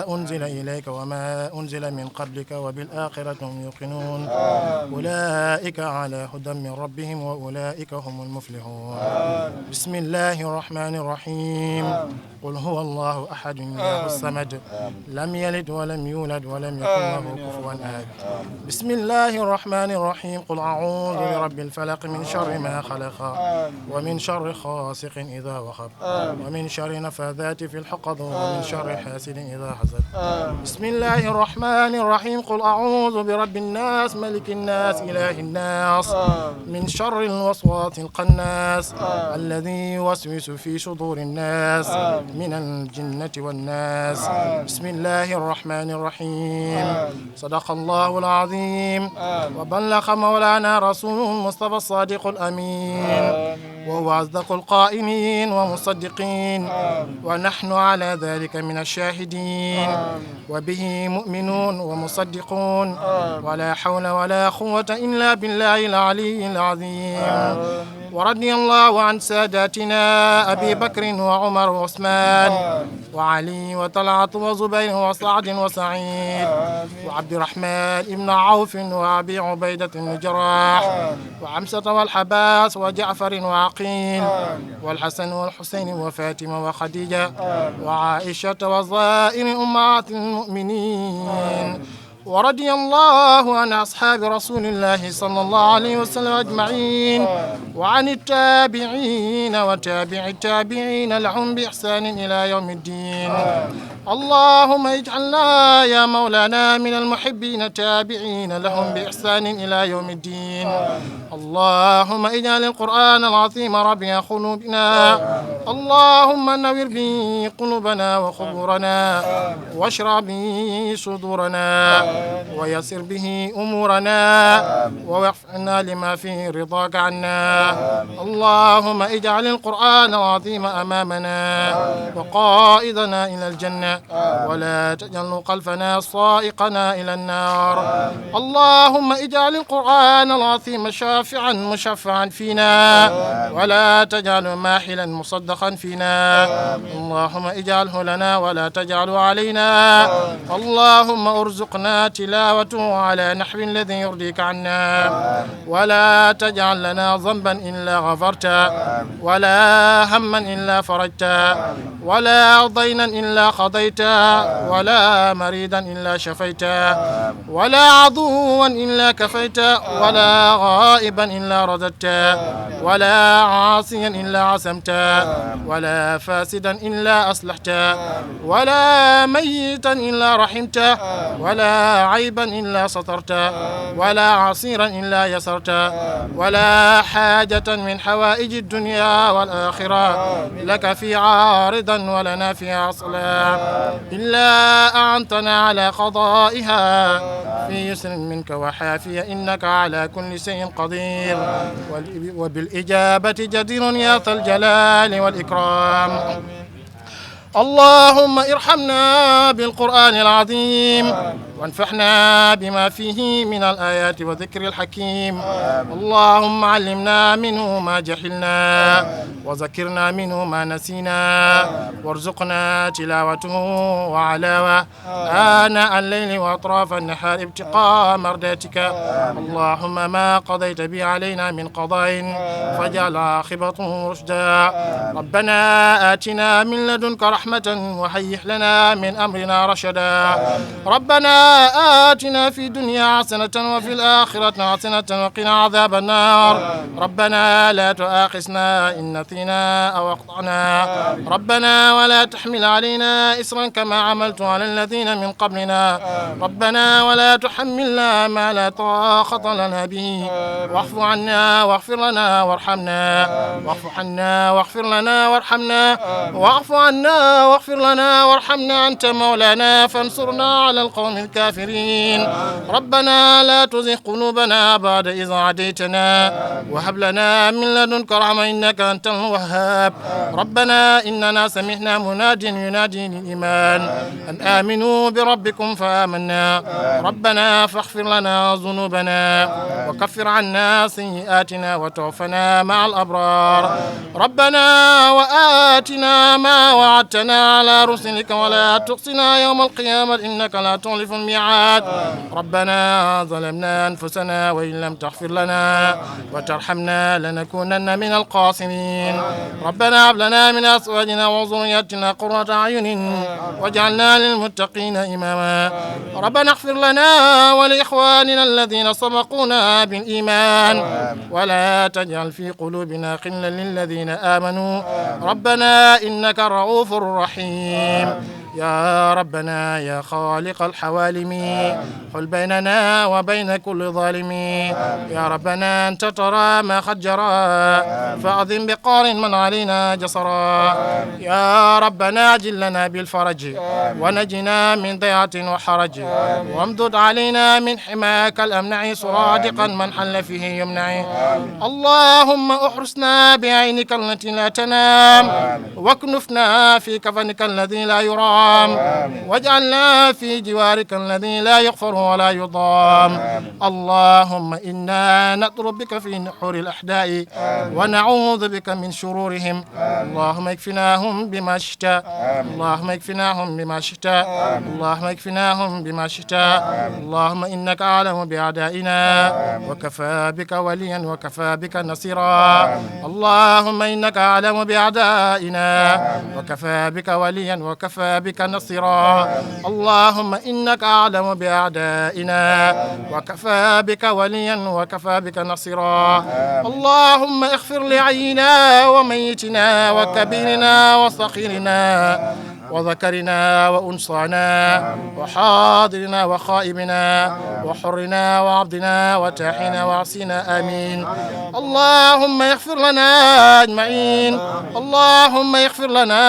أنزل إليك وما أنزل من قبلك وبالآخرة هم يوقنون. أولئك على هدى من ربهم وأولئك هم المفلحون. بسم الله الرحمن الرحيم. قل هو الله أحد، الله الصمد، لم يلد ولم يولد ولم يكن له كفوا أحد. بسم الله الرحمن الرحيم. قل أعوذ برب الفلق، من شر ما خلق، ومن شر غاسق إذا وقب، ومن شر النفاثات في العقد، ومن شر حاسد إذا حسد. بسم الله الرحمن الرحيم. قل أعوذ برب الناس، ملك الناس، إله الناس، من شر الوسواس الخناس، الذي يوسوس في صدور الناس، من الجنة والناس. بسم الله الرحمن الرحيم. صدق الله العظيم. وبلغ مولانا رسول المصطفى الصادق الأمين. وهو أصدق القائلين ومصدقين. ونحن على ذلك من الشاهدين. وبه مؤمنون ومصدقون. ولا حول ولا قوة إلا بالله العلي العظيم. ورضي الله عن ساداتنا أبي بكر وعمر وعثمان وعلي وطلحة وزبير وسعد وسعيد وعبد الرحمن بن عوف وأبي عبيدة بن الجراح وحمزة والعباس وجعفر وعقيل والحسن والحسين وفاطمة وخديجة وعائشة وسائر أمهات المؤمنين. ورضي الله عن أصحاب رسول الله صلى الله عليه وسلم أجمعين، وعن التابعين وتابع التابعين لهم بإحسان إلى يوم الدين. اللهم اجعلنا يا مولانا من المحبين التابعين لهم بإحسان إلى يوم الدين. اللهم اجعل القرآن العظيم ربيع قلوبنا. اللهم نور به قلوبنا وقبورنا، واشرح به صدورنا، ويسر به أمورنا، ووفقنا لما فيه رضاك عنا. اللهم اجعل القرآن العظيم أمامنا وقائدنا إلى الجنة، ولا تجعله خلفنا سائقنا إلى النار. اللهم اجعل القرآن العظيم شافعا مشفعا فينا، ولا تجعله ماحلا مصدقا فينا. اللهم اجعله لنا ولا تجعله علينا. اللهم ارزقنا تلاوته على نحو الذي يرضيك عنا، ولا تجعل لنا ذنبا إلا غفرت، ولا هما إلا فرجت، ولا دينا إلا قضيت، ولا مريضا إلا شفيت، ولا عدوا إلا كفيت، ولا غائبا إلا رددت، ولا عاصيا إلا عصمت، ولا فاسدا إلا أصلحت، ولا ميتا إلا رحمت، ولا عيبا إلا سترت، ولا عسيرا إلا يسرت، ولا حاجة من حوائج الدنيا والآخرة لك فيها رضا ولنا فيها صلاح إلا أعنتنا على قضائها في يسر منك وحافية، إنك على كل شيء قدير وبالإجابة جدير يا ذا الجلال والإكرام. اللهم ارحمنا بالقرآن العظيم وانفعنا بما فيه من الآيات وذكر الحكيم. اللهم علمنا منه ما جهلنا وذكرنا منه ما نسينا وارزقنا تلاوته وعلاوة آناء الليل وأطراف النهار ابتغاء مرضاتك. اللهم ما قضيت به علينا من قضاء فاجعل عاقبته رشدا. ربنا آتنا من لدنك رحمة وهيئ لنا من أمرنا رشدا. ربنا آتنا في الدنيا حسنة وفي الآخرة حسنة وقنا عذاب النار. ربنا لا تؤاخذنا إن نسينا أو أخطأنا. ربنا ولا تحمل علينا إصرا كما عملت على الذين من قبلنا. ربنا ولا تحملنا ما لا طاقة لنا به. واعف عنا واغفر لنا وارحمنا. واعف عنا واغفر لنا وارحمنا. واعف عنا واغفر لنا وارحمنا، أنت مولانا فانصرنا على القوم الكافرين. ربنا لا تزغ قلوبنا بعد إذ هديتنا وهب لنا من لدنك رحمة إنك أنت الوهاب. ربنا إننا سمعنا مناديا ينادي للإيمان أن آمنوا بربكم فآمنا. ربنا فاغفر لنا ذنوبنا وكفر عنا سيئاتنا وتوفنا مع الأبرار. ربنا وآتنا ما وعدتنا على رسلك ولا تخزنا يوم القيامة إنك لا تخلف الميعاد. ربنا ظلمنا أنفسنا وإن لم تغفر لنا وترحمنا لنكونن من الخاسرين. ربنا هب لنا من أزواجنا وذرياتنا قرة أعين واجعلنا للمتقين إماما. ربنا اغفر لنا ولإخواننا الذين سبقونا بالإيمان ولا تجعل في قلوبنا غلا للذين آمنوا ربنا إنك رؤوف رحيم. يا ربنا يا خالق الحوالم، حل بيننا وبين كل ظالم. يا ربنا أنت ترى ما قد جرى، فأعظم بقهر من علينا جسرا. يا ربنا عجل لنا بالفرج، ونجنا من ضيعة وحرج، وامدد علينا من حماك الأمنع سرادقا من حل فيه يمنع. اللهم احرسنا بعينك التي لا تنام، واكنفنا في كفنك الذي لا يرام، واجعلنا في جوارك الذي لا يغفر ولا يضام. اللهم إنا نطلب بك في نحور الأحداء، ونعوذ بك من شرورهم. اللهم اكفناهم بما شئت. اللهم اكفناهم بما شئت. اللهم اكفناهم بما شئت. اللهم إنك أعلم بأعدائنا، وكفى بك وليا وكفى بك نصيرا. اللهم إنك أعلم بأعدائنا، وكفى بك وليا وكفى بك نصيرا. اللهم إنك أعلم بأعدائنا، وكفى بك وليا وكفى بك نصيرا. اللهم اغفر لحينا وميتنا وكبيرنا وصغيرنا وذكرنا وأنثانا وحاضرنا وغائبنا وحرنا وعبدنا وتائبنا وعاصينا. آمين. اللهم اغفر لنا أجمعين. اللهم اغفر لنا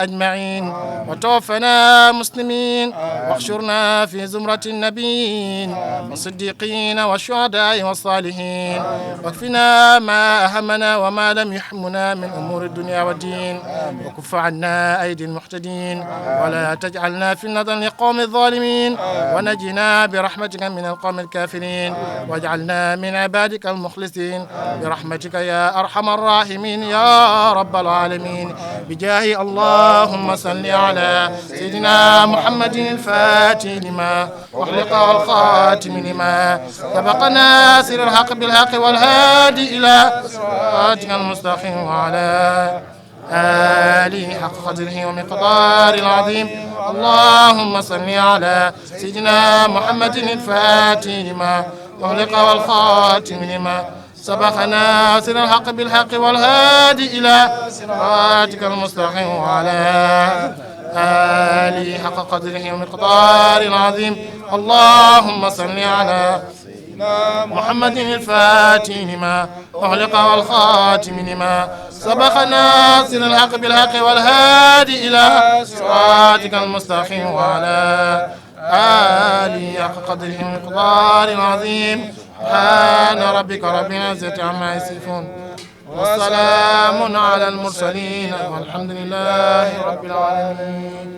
أجمعين وتوفنا مسلمين واحشرنا في زمرة النبيين والصديقين والشهداء والصالحين، واكفنا ما أهمنا وما لم يهمنا من أمور الدنيا والدين، وكف عنا أيدي المعتدين. ولا تجعلنا فتنة للقوم الظالمين، ونجنا برحمتك من القوم الكافرين، واجعلنا من عبادك المخلصين، برحمتك يا أرحم الراحمين يا رب العالمين. بجاه اللهم صل على سيدنا محمد الفاتح لما أغلق والخاتم لما سبق ناصر الحق بالحق والهادي إلى صراطك المستقيم وعلى آله حق قدره ومقداره العظيم. اللهم صل على سيدنا محمد الفاتح لما أغلق والخاتم لما سبق ناصر الحق بالحق والهادي إلى صراطك المستقيم وعلى آله حق قدره ومقداره العظيم. اللهم صل على محمد الفاتح لما أغلق والخاتم لما سبق ناصر الحق بالحق والهادي إلى صراطك المستقيم وعلى آله حق قدره ومقداره العظيم. سبحان ربك رب العزة عما يصفون، وسلام على المرسلين، والحمد لله رب العالمين.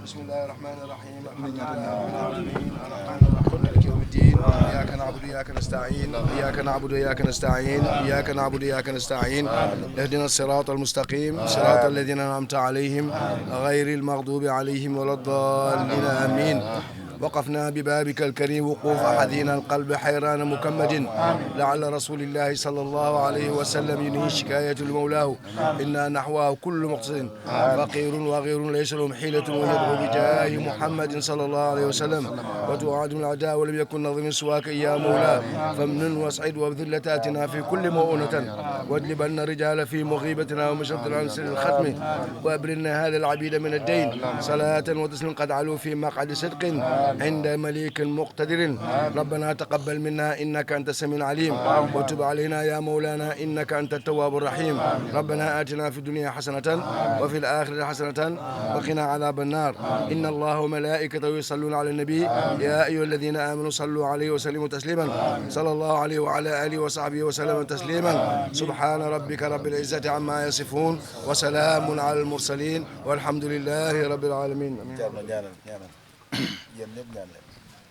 بسم الله الرحمن الرحيم. الحمد لله رب العالمين. الرحمن الرحيم. مالك يوم الدين. إياك نعبد وإياك نستعين. إياك نعبد وإياك نستعين. إياك نعبد وإياك نستعين. اهدنا الصراط المستقيم. صراط الذين أنعمت عليهم. غير المغضوب عليهم ولا الضالين. آمين. وقفنا ببابك الكريم وقوفا حزين القلب حيران مكمد، لعل رسول الله صلى الله عليه وسلم ينهي شكاية لمولاه. إنا نحوه كل مقتصد، فقير وغير ليس لهم حيلة، وندعو بجاه محمد صلى الله عليه وسلم، وتعادم الأعداء ولم يكن نظم سواك يا مولاه. فامنن واسعد وابذل لتأتنا في كل مؤونة، واجلبن الرجال في مغيبتنا ومشد عن سر الختم، وأبرنا هذا العبيد من الدين. صلاة وتسليم قد علوا في مقعد صدق عند مليك مقتدر. ربنا تقبل منا إنك أنت السميع العليم، وتب علينا يا مولانا إنك أنت التواب الرحيم. ربنا آتنا في الدنيا حسنة وفي الآخرة حسنة وقنا عذاب النار. إن الله وملائكته يصلون على النبي، يا أيها الذين آمنوا صلوا عليه وسلموا تسليما. صلى الله عليه وعلى آله وصحبه وسلم تسليما. سبحان ربك رب العزة عما يصفون، وسلام على المرسلين، والحمد لله رب العالمين. Ñaanal, ñaanal. Yéen ñëpp ñaan leen.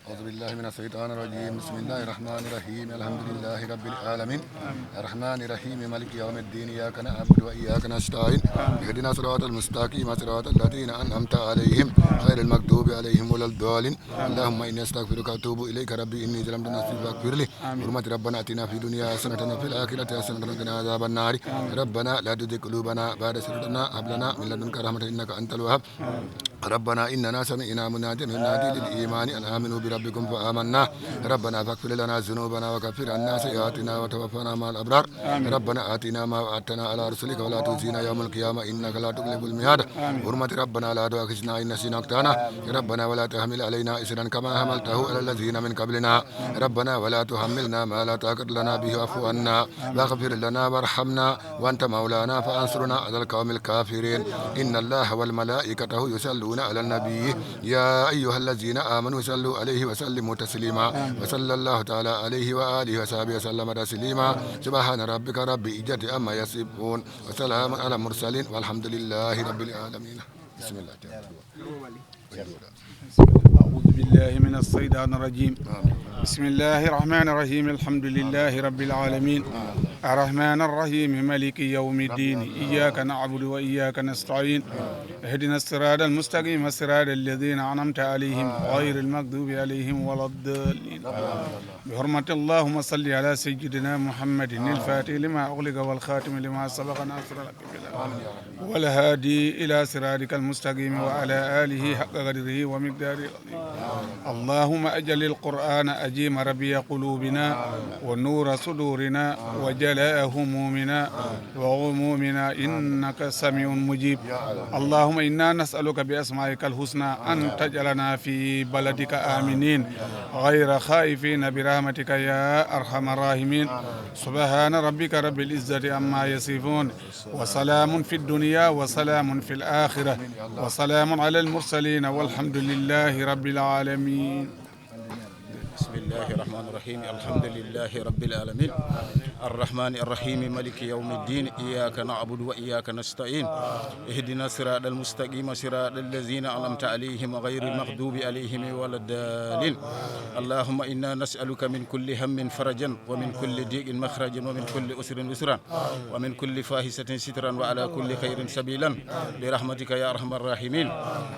أعوذ بالله من الشيطان الرجيم. بسم الله الرحمن الرحيم. الحمد لله رب العالمين. الرحمن الرحيم. مالك يوم الدين. إياك نعبد وإياك نستعين. اهدنا الصراط المستقيم. صراط الذين أنعمت عليهم. غير المغضوب عليهم ولا الضالين. اللهم إني أستغفرك وأتوب إليك. ربي إني ظلمت نفسي فاغفر لي. بحرمة ربنا آتنا في الدنيا حسنة وفي الآخرة حسنة وقنا عذاب النار. ربنا لا تزغ قلوبنا بعد إذ هديتنا وهب لنا من لدنك رحمة إنك أنت الوهاب. ربنا إننا سمعنا مناديا ينادي للإيمان أن آمنوا بربكم فآمنا. ربنا فاغفر لنا ذنوبنا وكفر عنا سيئاتنا وتوفنا مع الأبرار. ربنا آتنا ما وعدتنا على رسلك ولا تخزنا يوم القيامة إنك لا تخلف الميعاد. بحرمة ربنا لا تؤاخذنا إن نسينا أو أخطأنا. ربنا ولا تحمل علينا إصرا كما حملته على الذين من قبلنا. ربنا ولا تحملنا ما لا طاقة لنا به واعف عنا واغفر لنا وارحمنا وأنت مولانا فانصرنا على القوم الكافرين. إن الله وملائكته يصلون على النبي، يا أيها الذين آمنوا صلوا عليه وسلموا تسليما. وصلى الله تعالى عليه وآله وصحبه وسلم تسليما. سبحان ربك رب العزة عما يصفون، وسلام على المرسلين، والحمد لله رب العالمين. بسم الله. أعوذ بالله من الشيطان الرجيم. بسم الله الرحمن الرحيم. الحمد لله رب العالمين. الرحمن الرحيم. مالك يوم الدين. إياك نعبد وإياك نستعين. اهدنا الصراط المستقيم. صراط الذين أنعمت عليهم. غير المغضوب عليهم ولا الضالين. بحرمة اللهم صل على سيدنا محمد الفاتح لما أغلق والخاتم لما سبق ناصر الحق بالحق والهادي إلى صراطك المستقيم وعلى آله حق قدره ومقداره العظيم. اللهم اجعل القرآن عظيم ربيع قلوبنا ونور صدورنا وجلاء همومنا وغمومنا إنك سميع مجيب. اللهم إنا نسألك بأسمائك الحسنى أن تجعلنا في بلدك آمنين غير خائفين برحمتك يا أرحم الراحمين. سبحان ربك رب العزة عما يصفون، وسلام في الدنيا وسلام في الآخرة، وسلام على المرسلين، والحمد لله رب العالمين. بسم الله الرحمن الرحيم. الحمد لله رب العالمين. الرحمن الرحيم. مالك يوم الدين. إياك نعبد وإياك نستعين. اهدنا الصراط المستقيم. صراط الذين أنعمت عليهم غير المغضوب عليهم ولا الضالين. اللهم إنا نسألك من كل هم فرجا، ومن كل ضيق مخرجا، ومن كل عسر يسرا، ومن كل فاحشة سترا، وعلى كل خير سبيلا، برحمتك يا أرحم الراحمين.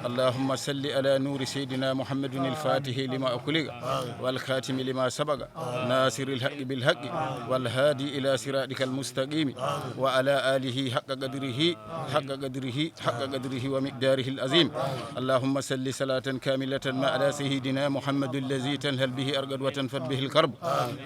اللهم صل على نور سيدنا محمد الفاتح لما أغلق والخاتم لما سبق ناصر الحق بالحق والهادي إلى صراطك المستقيم وعلى آله حق قدره، حق قدره، حق قدره ومقداره العظيم. اللهم صل صلاة كاملة مع على سيدنا محمد الذي تنهل به الأرقد وتنفد به الكرب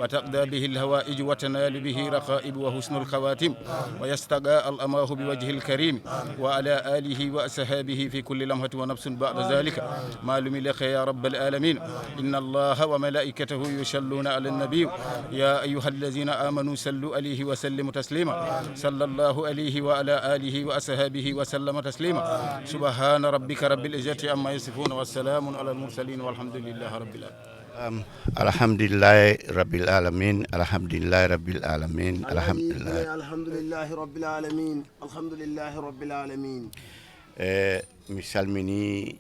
وتقضى به الهوائج وتنال به رقائب وحسن الخواتم ويستقى الأماه بوجه الكريم وعلى آله وأصحابه في كل لمحة ونفس بعد ذلك ما لم لك يا رب العالمين. إن الله وملائكته يصلون على النبي، يا أيها الذين آمنوا صلوا عليه وسلموا تسليما. صلى الله عليه وعلى آله وأصحابه وسلم تسليما. سبحان ربك رب العزة عما يصفون، وسلام على المرسلين، والحمد لله رب العالمين. Alhamdulillahi rabbil alamin. Alhamdulillahi rabbil alamin. Alhamdulillahi. Alhamdulillahi rabbil alamin. Alhamdulillahi rabbil alamin. E mi salmini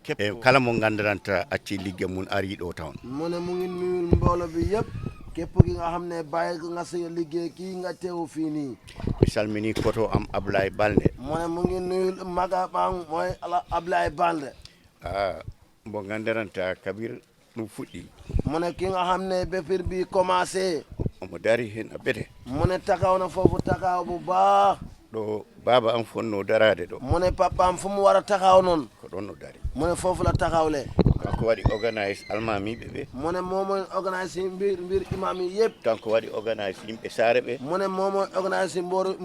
kep e kala mo gandaranta acci ligge mun ari ɗo town. Mu ne mu ngi nuyul mboolo bi yëpp, képp ki nga xam ne bàyyi nga sa liggéey kii nga teew fii nii. Mi salmini koto am Ablaye Balde. Mu ne mu ngi nuyul maga bang mooy ala Ablaye Balde. Ah, mo gandaranta kabir ɗum fuɗɗi. Mu ne ki nga xam ne befir bi commencé. Omo dari hen a bete. Mu ne takaw na foofu takaw bu baax. Ɗo baaba am fonno daraade ɗo. Mu ne papaam fu mu war a taxaw noonu. Ko ɗon no dari. Mu ne foofu la taxawle. Kanko waɗi organise almaamiiɓe ɓe. Mu ne moom mooy organise mbir mbir imaam yi yëpp. Kanko waɗi organise yimɓe saare ɓe. Mu ne moom mooy organise mbooru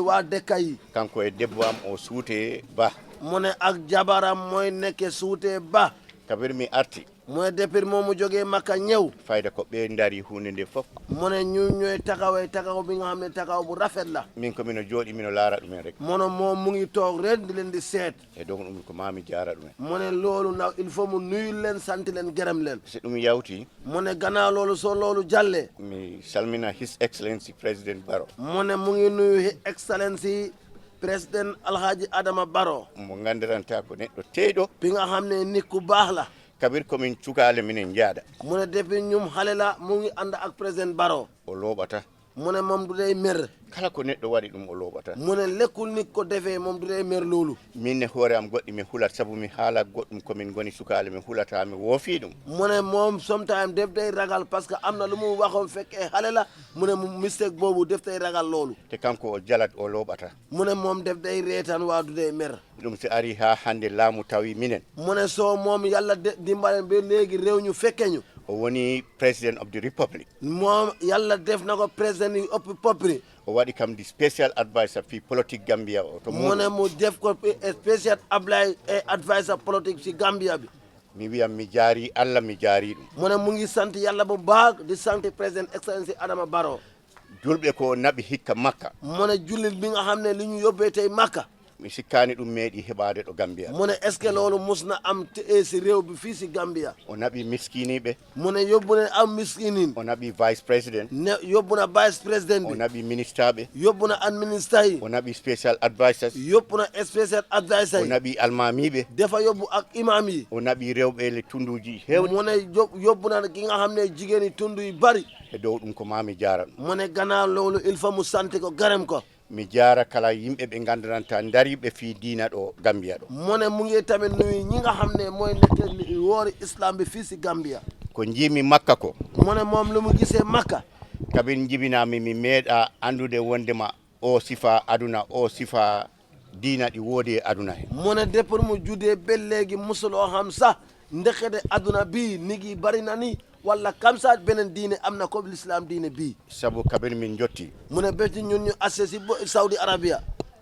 waa dëkka yi. Kanko e debbo am o suute ba. Mu ne ak jabaram mooy nekke suute ba. Kabir mi arti. Mu ne depuis moom mu jógee Makka ñëw. Fayda ko ɓe ndari huunde nde fof. Mu ne ñu ñooy taxawee taxaw bi nga xam ne taxaw bu rafet la. Min ko mino jooɗi mino laara ɗumen rek. Mu ne moom mu ngi toog ren di leen di seet. E donc ɗum ko maami jaara ɗumen. Mu ne loolu nag il faut mu nuyul leen sant leen gërëm leen. So ɗum yawti. Mu ne gannaaw loolu soo loolu jàllee. Mi salmina His Excellency President Barrow. Mu ne mu ngi nuyu His Excellency President Alhaji Adama Barrow. Mo nganndiranta ko neɗɗo teyɗo. Bi nga xam ne nit ku baax la. Kabir komin cukaale minen njaada. Mu ne depuis ñum xale la mu ngi ànd ak président Barrow. O looɓata. Mu ne moom du day mer. Kala ko neɗɗo waɗi ɗum o looɓata. Mu ne lekkul nit ko defee moom du day mer loolu. Min ne hoore am goɗɗi mi hulat sabu mi haala goɗɗum komin ngoni sukaale mi hulata mi woofii ɗum. Mu ne moom sometimes def day ragal parce que am na lu mu waxoon fekkee xale la mu ne mu mistake boobu def day ragal loolu. Te kanko o jalat o looɓata. Mu ne moom def day reetaan waa du day mer. Ɗum si ari haa hannde laamu tawi minen. Mu ne soo moom yàlla de dimbale ba léegi réew ñu fekke ñu. O woni President of the Republic. Moom yàlla def na ko président yi ëpp popri. O waɗi kam di special advisor fii politique Gambia o to Mu ne mu def ko special Ablaye advisor politique si Gambia bi. Mi wiyam mi jaari Allah mi jaari ɗum. Mu ne mu ngi sant yàlla bu baax di sant président Excellency Adama Barrow. Julɓe ko naɓi hikka Makka. Mu ne jullit bi nga xam ne li ñu yóbbee tey Makka. Mi sikkaani ɗum meeɗi heɓaade ɗo Gambia. Mu ne est-ce que loolu mus na am te si réew bi fii si Gambia. O naɓi miskiniiɓe. Mu ne yóbbu na am miskinin. O naɓi vice président. Ne yóbbu na vice président bi. O naɓi ministaaɓe. Yóbbu na an ministre yi. O naɓi special advisors. Yóbbu na special advisor. O naɓi almaamiiɓe. Dafa yóbbu ak imaam yi. O naɓi rewɓe le tunduuji heewɗi. Mu ne yób- yóbbu na ki nga xam ne jigéen yi tund yu bari. E dow ɗum ko maa mi jaara ɗum. Mu ne gannaaw loolu il faut mu sant ko gërëm ko. Mi jaara kala yimɓe ɓe nganndiranta ndariiɓe fii diina ɗo Gambia ɗo. Mu ne mu ngi tamit nuyu ñi nga xam ne mooy nekk woori islam bi fii si Gambia. Ko njiimi Makka ko. Mu ne moom lu mu gisee Makka. Kabin njibinaami mi meeɗa anndude wondema o sifa aduna o sifa diina ɗi woodi e aduna he. Mu ne depuis mu juddee ba léegi musuloo xam sax ndekete aduna bi nit yi bari na ni walla kam sax beneen diine am na ko l'islam diine bi. Sabu kabin min njotti. Mu ne ba ci ñun ñu accès si bo- Saudi Arabia.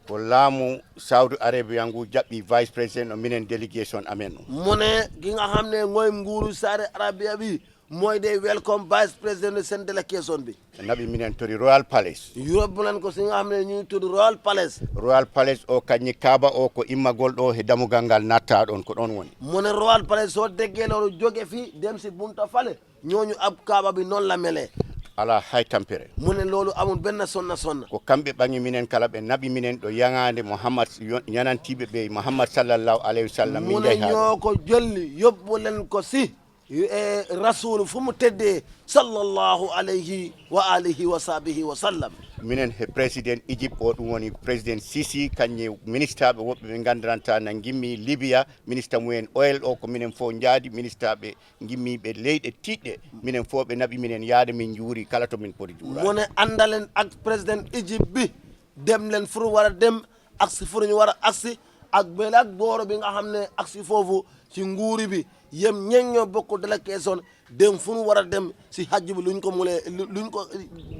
Ko laamu Saudi Arabia ngu jaɓɓi vice président o minen délégation amen o. Mu ne gi nga xam ne mooy nguuru Saudi Arabia bi Mooy day welcome vice président de seen délégation bi. Naɓi minen to the Royal Palace. Yóbbu nañ ko si nga xam ne ñu ngi tudd Royal Palace. Royal Palace o kañi Kaaba o ko immagol ɗo he damugal ngal natta ɗon, ko ɗon woni. Mu ne Royal Palace, soo déggee loolu, jóge fii dem si bunta fale, ñooñu ab Kaaba bi noonu la melee. Ala hay tampere. Mu ne loolu amul benn sonna sonna. Ko kamɓe ɓaŋi minen kala, ɓe naɓi minen ɗo yaŋaande Muhammad, yo- yanantiiɓe ɓe Muhammad sallallahu alayhi wa sallam. Min Mu ne njehi haa ɗo. Ñoo ko jolli, yóbbu leen ko si e Rasul fu mu teddee, sallallahu alayhi wa alihi wa sahbihi wa sallam. Minen he président Égypte o, ɗum woni président Sisi, kañum e ministaɓe woɓɓe ɓe nganndiranta na ngimmi Libya, minista mumen oil o, ko minen fof njaadi, ministaɓe ngimmiɓe leyɗe tiɗɗe, minen fof ɓe naɓi minen yaade, min njuuri kala to min poti juuraade. Mu ne àndalen ak président Égypte bi, dem leen fu ñu war a dem, ak si fu ñu war a aksi, ak benn ak booro bi nga xam ne aksi foofu ci nguuri bi, yem ñeñ ñoo bokk délégation, dem fu ñu war a dem si hajj bi, luñ ko mulee, lu- luñ ko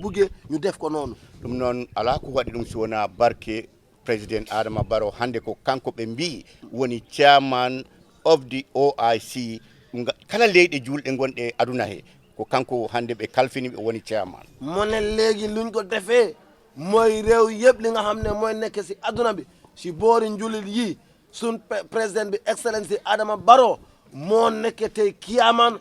buggee, ñu def ko noonu. Ɗum noon, alaa ko waɗi ɗum si wonaa barke président Adama Barrow. Hannde ko kanko ɓe mbii woni chairman of the O I C, nga- kala leyɗe juulɗe gonɗe e aduna he, ko kanko hannde ɓe kalfini, ɓe woni chairman. Mu ne léegi luñ ko defee, mooy réew yëpp li nga xam ne mooy nekk si aduna bi, si boori njulit yi, sun pe- président bi, excellence Adama Barrow, moo nekk tey kiyaamaan.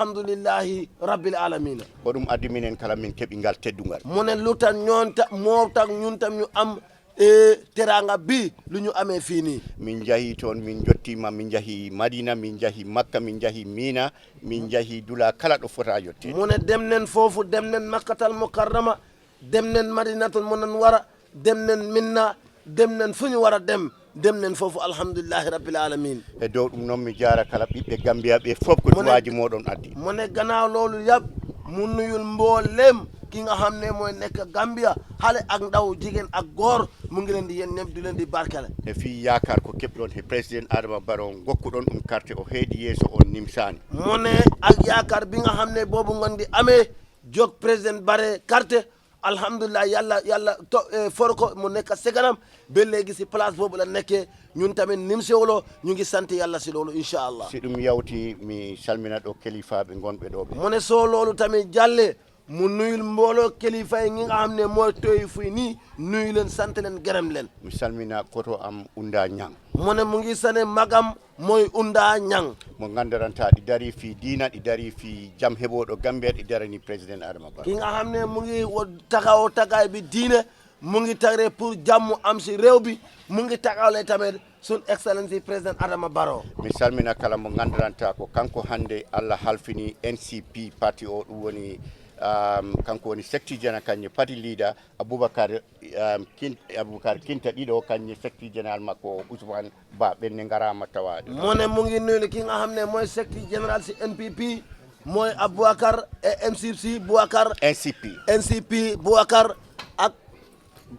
Alhamdulillahi rabbil alamina. Ko ɗum addi minen kala min keɓi ngal teddungal. Mu ne lu tax ñoon ta moo tax ñun tam ñu am, eh, teraanga bi lu ñu amee fii nii. Min njahi toon, min njottiima, min njahi Madina, min njahi Makka, min njahi Mina, min njahi dula kala ɗo fota yotte. Mu ne dem nen foofu, dem nen Makkatal Mukarrama, dem nen Madinatul Munawwara, dem nen Minna, dem nen fu ñu war a dem, dem nen foofu, alhamdulillahi rabbil alamin. E dow ɗum noon, mi jaara kala ɓiɓɓe Gambiya ɓe fof ko Mu ne- duwaaji mooɗon addi. Mu ne gannaaw loolu yëpp, mu nuyul mbooleem ki nga xam ne mooy nekk Gambia, xale ak ndaw, jigéen ak góor, mu ngi leen di yéen ñëpp di leen di barkale. E fii yaakaar ko keɓɗon he président Adama Barrow, ngokkuɗon ɗum carte, o heedi yeeso, on nimsaani. Mu ne ak yaakaar bi nga xam ne boobu ngeen di amee jóg président Barrow carte, alhamdulilah, yàlla yàlla to eh, for ko mu nekk si kanam, ba léegi si place boobu la nekkee. Ñun tamit nimsewuloo, ñu ngi sant yàlla si loolu, incha allah. Si ɗum yawti, mi salmina ɗo kelifaaɓe ngonɓe ɗo ɓe. Mu ne soo loolu tamit jàllee, mu nuyul mbooloo kilifa yi ngi nga xam ne mooy tooy fii nii, nuyu leen, sant leen, gërëm leen. Mi salmina koto am Unda Ñang. Mu ne mu ngi sane magam mooy Unda Ñang. Mo nganndiranta ɗi darii fii diina, ɗi darii fii jam heɓooɗo Gambia, ɗi darani président Adama Barrow. Ki nga xam ne mu ngi wo- taxaw taxaay bi diine, mu ngi taxawee pour jàmm am si réew bi, mu ngi taxawle tamit sun excellence président Adama Barrow. Mi salmina kala mo nganndiranta ko kanko hannde Allah halfini N C P parti o, ɗum woni, um, kanko woni secretary general, kañum party leader, Aboubacar, um, Kin- Aboubacar Kinta ɗiɗo, kañum secretary general makko Ousmane Ba, ɓenne ngaraama tawaade. Mu ne mu ngi nuyu ki nga xam ne mooy secretary général si N P P, mooy Aboubacar, eh, M C C Boubacar, N C P. N C P Boubacar, ak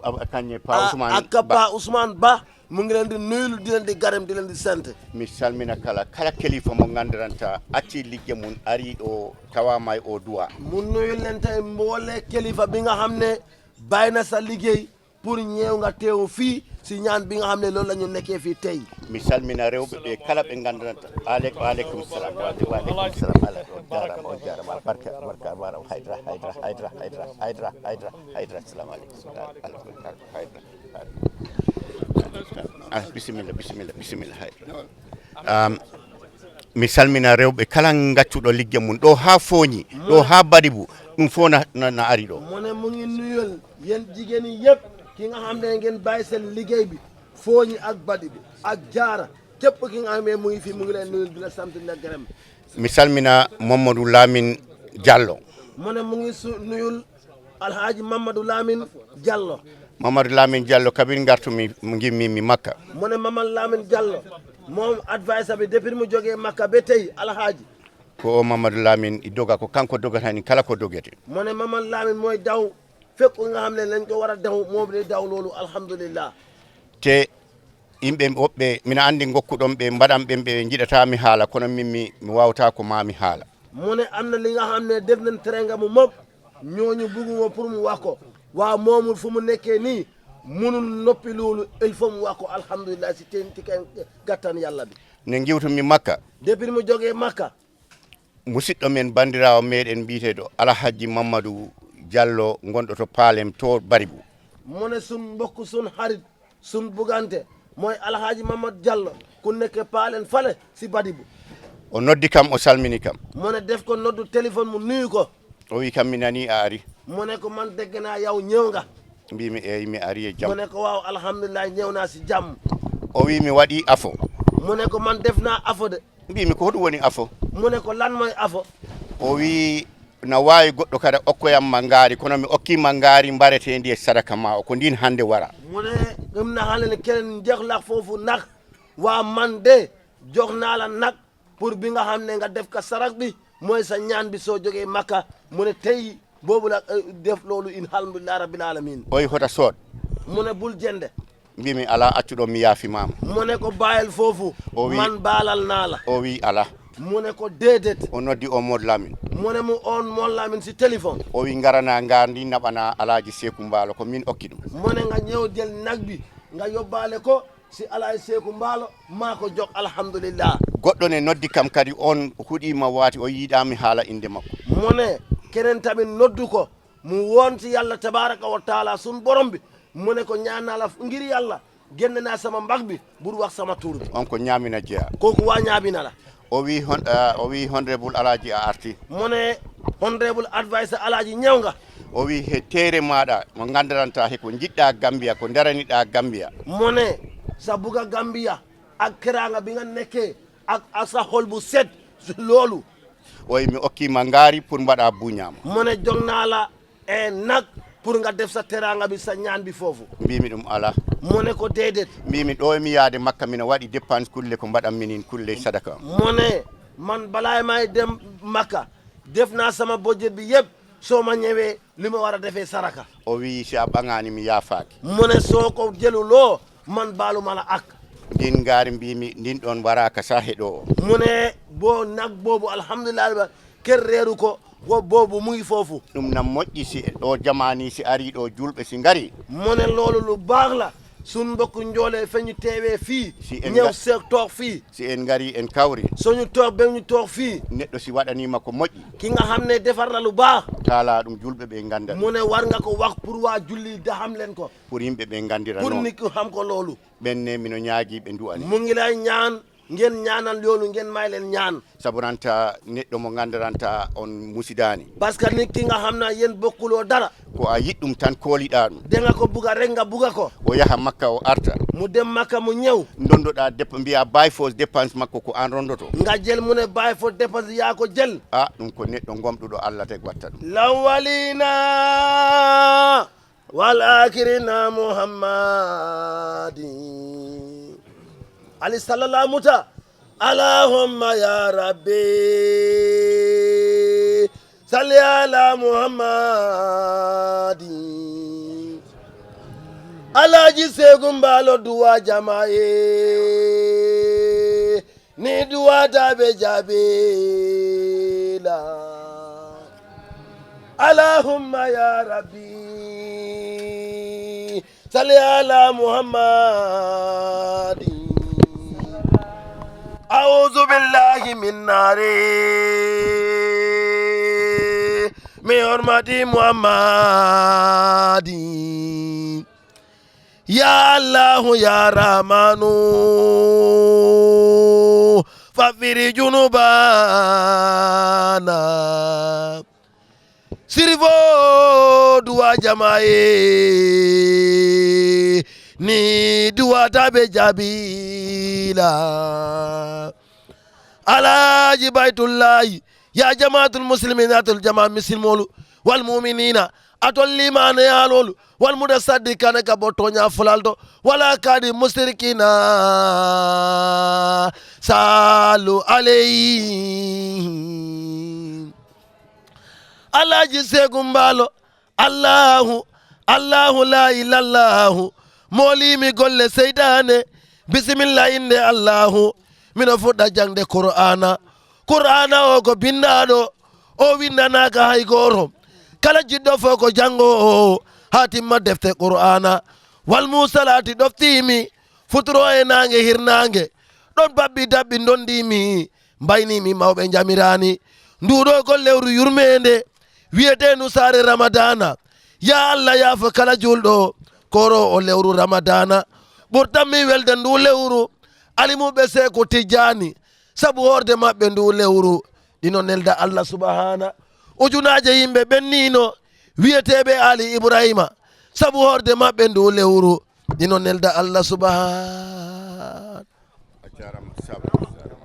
Ab- kañum Pa Ousmane ak Ba. Pa Ousmane Ba, mu ngi leen di nuyu, di leen di gërëm, di leen di sant. Mi salmina kala, kala kelifa mo nganndiranta acci ligge mum, ari ɗo, tawaama e o duwa. Mu nuyu leen tey mboole kilifa bi nga xam ne bàyyi na sa liggéey pour ñëw nga teew fii si ñaan bi nga xam ne loolu la ñu nekkee fii tey. Mi salmina rewɓe ɓe kala ɓe nganndiranta. Aleyk- aleykum salam. Wa aleykum salam. Ala ɗo, jaaraama, on jaaraama. Barka, barka, barka. Haydara, haydara, haydara, haydara, haydara, haydara, haydara. Assalamu aleykum. Haydara. Ah, bisimilla, bisimilla, bisimilla, haydara. Um, mi salmina rewɓe kala ngaccuɗo ligge mum ɗo haa Fooñi, ɗo haa Badibu, ɗum fof na, na, na ari ɗo. Mu ne mu ngi nuyul yéen jigéen yi yëpp, ki nga xam ne ngeen bàyyi seen liggéey bi, Fooñi ak Badibu ak Jaara, képp ki nga xam ne mu ngi fi, mu ngi leen nuyul, di la sant, di la gërëm. Mi salmina Mamadou Lamine Diallo. Mu ne mu ngi su nuyul Alhaji Mamadou Lamine Diallo. Mamadou Lamine Diallo, kabin ngartumi, ngimmi mi Makka. Mu ne Mamadou Lamine Diallo, moom advisor bi, depuis mu jógee Makka ba tey, Alhaji. Ko o Mamadou Lamine i doga, ko kanko dogata ni kala ko dogete. Mu ne Mamadou Lamine mooy daw fépp nga xam ne lañ ko war a daw, moo bi daw loolu, alhamdulillah. Te yimɓe woɓɓe, mina anndi ngokkuɗon ɓe, mbaɗan ɓen ɓe njiɗata mi haala, kono min mi, mi waawata ko maa mi haala. Mu ne am na li nga xam ne def nañ teranga mu moom, ñooñu bugguma pour mu wax ko. Waaw, moomul fu mu nekkee nii, munul noppi loolu, il faut mu wax ko, alhamdulillah, si teen ti kan gàttan Yàlla bi. Ne ngiwtumi Makka. Depuis mu jógee Makka. Musidɗo men, banndiraawo meɗen biyeteeɗo Alhaji Mamadou Diallo, gonɗo to Palem to Baribu. Mu ne sun mbokk, sun xarit, sun bugante mooy Alhaji Mamadou Diallo, ku nekk Palem fale si Baribu. O noddi kam, o salmini kam. Mu ne def ko noddu téléphone, mu nuyu ko. O wi kam, mi nani a ari. Mu ne ko man dégg naa yow ñëw nga. Mbimi eyi, mi ari e Mu jam. Ne ko waaw, alhamdulilah, ñëw naa si jàmm. O wi mi waɗi afo. Mu ne ko man def naa afo de. Mbimi ko hoɗum woni afo? Mu ne ko lan mooy afo? O wi na waawi goɗɗo kada okkoyam ma ngaari, kono mi okki ma ngaari mbareteendi e sadaka ma o, ko ndin hannde wara. Mu ne gëm na xale ne keneen njeex la foofu nag. Waa man de jox naa la nag pour bi nga xam ne nga def ka sarak bi, mooy sa ñaan bi soo jógee Makka. Mu ne tey boobu la eh, def loolu, alhamdulilah rabbil alamin. O wi hota sood. Mu ne bul jënde. Mbimi ala, accu ɗon, mi yaafimaama. Mu ne ko bàyyil foofu. O wi- Man baalal naa la. O wi ala. Mu ne ko déedéet. O noddi o Mod Lamin. Mu ne mu oon moon Lamin si téléphone. O wi ngarana ngaari ndi naɓana Alaaji Seeku Mbaalo, ko min okki ɗum. Mu ne nga ñëw jël nag bi, nga yóbbaale ko si Alaaji Seeku Mbaalo, maa ko jox, alhamdulillah. Goɗɗo ne noddi kam kadi, on huɗima waati, o yiɗami haala innde makko. Mu ne keneen tamit noddu ko, mu woon si Yàlla tabaraka wa taala sun borom bi. Mu ne ko ñaan naa la ngir Yàlla, génne naa sama mbag bi, bul wax sama tur bi. On ko Ñaamina jeyaa. Kooku waa Ñaamina la. O wi hon, ah, o wi honorable Alaaji a arti. Mu ne honorable advisor Alaaji ñëw nga. O wi he teere maaɗa mo nganndiranta he ko njiɗɗa Gambia, ko ndaraniɗa Gambia. Mu ne sa bugga Gambia ak teraanga bi nga nekkee ak, ak sa xol bu set, loolu. O wi mi okkima ngaari pour mbaɗa buñaama. Mu ne jox naa la e nag pour nga def sa teraanga bi, sa ñaan bi foofu. Mbimi ɗum ala. Mu ne ko déedéet. Mbimi ɗo mi yaade Makka, mina waɗi dépense kulle ko mbaɗanmi nin kulle sadaka. Mu ne man balaay may dem Makka, def naa sama budget bi yëpp, soo ma ñëwee li ma war a defee saraka. O wi si a ɓaŋaani mi yaafaaki. Mu ne soo ko jëluloo, man baaluma la ak. Ndin ngaari mbimi ndin ɗon waraaka sa he ɗo o. Mu ne boo nag boobu, alhamdulillah, ba kër reeru ko, wo boobu mu ngi foofu. Ɗum na moƴƴi si e ɗo jamaani, si ari ɗo julɓe si ngari. Mu ne loolu lu baax la, sun mbokk njoolee fe ñu teewee fii. Si en Ñëw nga- seeg toog fii. Si en ngari en kawri. Soo ñu toog ba ñu toog fii. Neɗɗo si waɗanima ko moƴƴi, Ki nga xam ne defar la lu baax. Kaala ɗum julɓe ɓe ngannda ɗum. Mu ne war nga ko wax pour waa julli da xam leen ko. Pour yimɓe ɓe nganndira Pour noon. Nit ki xam ko loolu. Ɓen ne mino ñaagi ɓe nduwani. Mu ngi lay ñaan ngeen ñaanal loolu, ngeen may leen ñaan. Sabu ranta neɗɗo mo nganndiranta on musidaani. Parce que nit ki nga xam ne yéen bokkuloo dara. Ko a yiɗ ɗum tan kooliɗa ɗum. Da nga ko bugga rek, nga bugga ko. O yaha Makka o arta. Mu dem Makka mu ñëw. Ndondoɗa dep-, mbiya by force dépense makko ko an rondoto. Nga jël mu ne by force dépense yaa ko jël. A ɗum ko neɗɗo gomɗuɗo Allah teg watta ɗum. Lawalina wal akhirina Muhammadi. Ali sallallahu muta. Allahumma ya rabbi salli ala Muhammadi. Alhaji Seeku Mbaalo duwa jamaye, ni duwa tabe jabe la. Allahumma ya rabbi salli ala Muhammadi. A'udhu billahi min nari, min hurmati Muhammadi. Ya Allahu ya Rahmanu, faghfir junubana. Sirifo duwa jamaye, ni duwa tabe jabila. Alhaji Baytullahi, ya jamaatul muslimina, atol jamaa misilmolu, wal muminina, atol limaneyalolu, wal mutasaddikana ka bo toña fulalto, wala kadi musrikina, salu alayhim. Alhaji Seeku Mbaalo, Allahu, Allahu la ilallahu, moolimi golle seytaane. Bisimilla innde Allahu, mino fuɗɗa jaŋde Qur'aana. Qur'aana o ko binndaaɗo, o winndanaaka hay gooto. Kala jiɗɗo fof ko janngo o, haa timma defte Qur'aana. Wal muusalaati ɗoftiimi, futuro e naange hirnaange. Ɗon babbi dabbi ndondiimi, mbaynimi mawɓe njamiraani. Nduɗo ko lewru yurmeende, wiyeteendu saare Ramadaana. Ya Allah, yaafo kala juulɗo kooro o lewru Ramadaana. Ɓurtanmi welde ndu lewru, alimuɓe Seeku Tijjaani, sabu hoorde maɓɓe ndu lewru, ɗino nelda Allah Subhaana. Ujunaaje yimɓe ɓenniino, wiyeteeɓe Aali Ibraahiima, sabu hoorde maɓɓe ndu lewru, ɗino nelda Allah Subhaana. A jaaraama Sabali.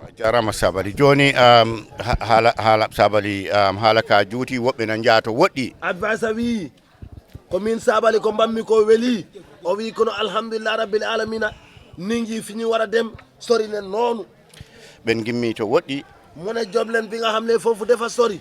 A jaaraama Sabali. Jooni, um, ha-, haala, haala Sabali, um, haala ka juuti, woɓɓe na njaato woɗɗi. Adviser wii, ko min Sabali ko mbaɗmi ko weli. O wii, kono alhamdulillah rabbil alamina, ningi fi ñu war a dem, sori nen noonu. Ɓen ngimmi to woɗɗi. Mu ne job leen bi nga xam ne foofu dafa sori.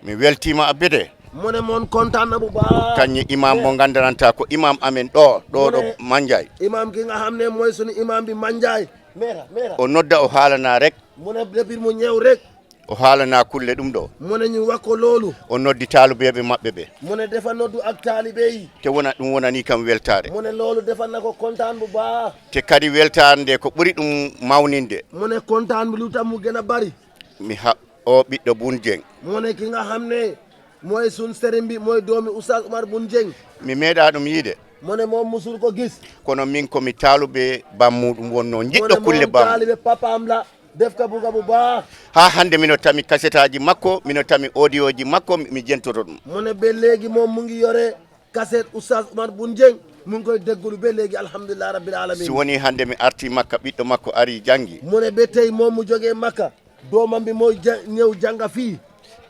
Mi weltiima a bete. Mu ne moon kontaan na bu baax. Kañum imam mo nganndananta ko imam amen ɗo, ɗo, ɗo Manjay. Imam ki nga xam ne mooy sunu imam bi Manjay. Mera, mera. O nodda, o haalana rek. Mu ne depuis mu ñëw rek. O haalana kulle ɗum ɗo. Mu ne ñu wax ko loolu. O noddi taalibeeɓe maɓɓe ɓe. Mu ne dafa noddu ak taalibe yi. Te wona, ɗum wonani kam weltaare. Mu ne loolu defal na ko kontaan bu baax. Te kadi weltaare nde ko ɓuri ɗum mawninde. Mu ne kontaan bi lu tax mu gën a bari. Mi ha-, o ɓiɗɗo Bun Jeng. Mu ne ki nga xam ne mooy sun sëriñ bi, mooy doomi Oustaz Oumar Bun Jeng. Mi meeɗa ɗum yiide. Mu ne moom musul ko gis. Kono min ko mi taalube bammuɗum wonno, jiɗɗo kulle bammu. Taalibe papaam la, def ka buga bu baax. Haa hannde mino tami kasetaaji makko, mino tami audio ji makko, mi, mi jentoto ɗum. Mu ne ba léegi moom mu ngi yore cassette Oustaz Oumar Bun Jeng, mu ngi koy dégglu ba léegi, alhamdulillah rabbil alamin. Si woni hannde mi arti Makka, ɓiɗɗo makko ari janngi. Mu ne ba tey moom mu jógee Makka, doomam bi mooy ja-, ñëw jànga fii.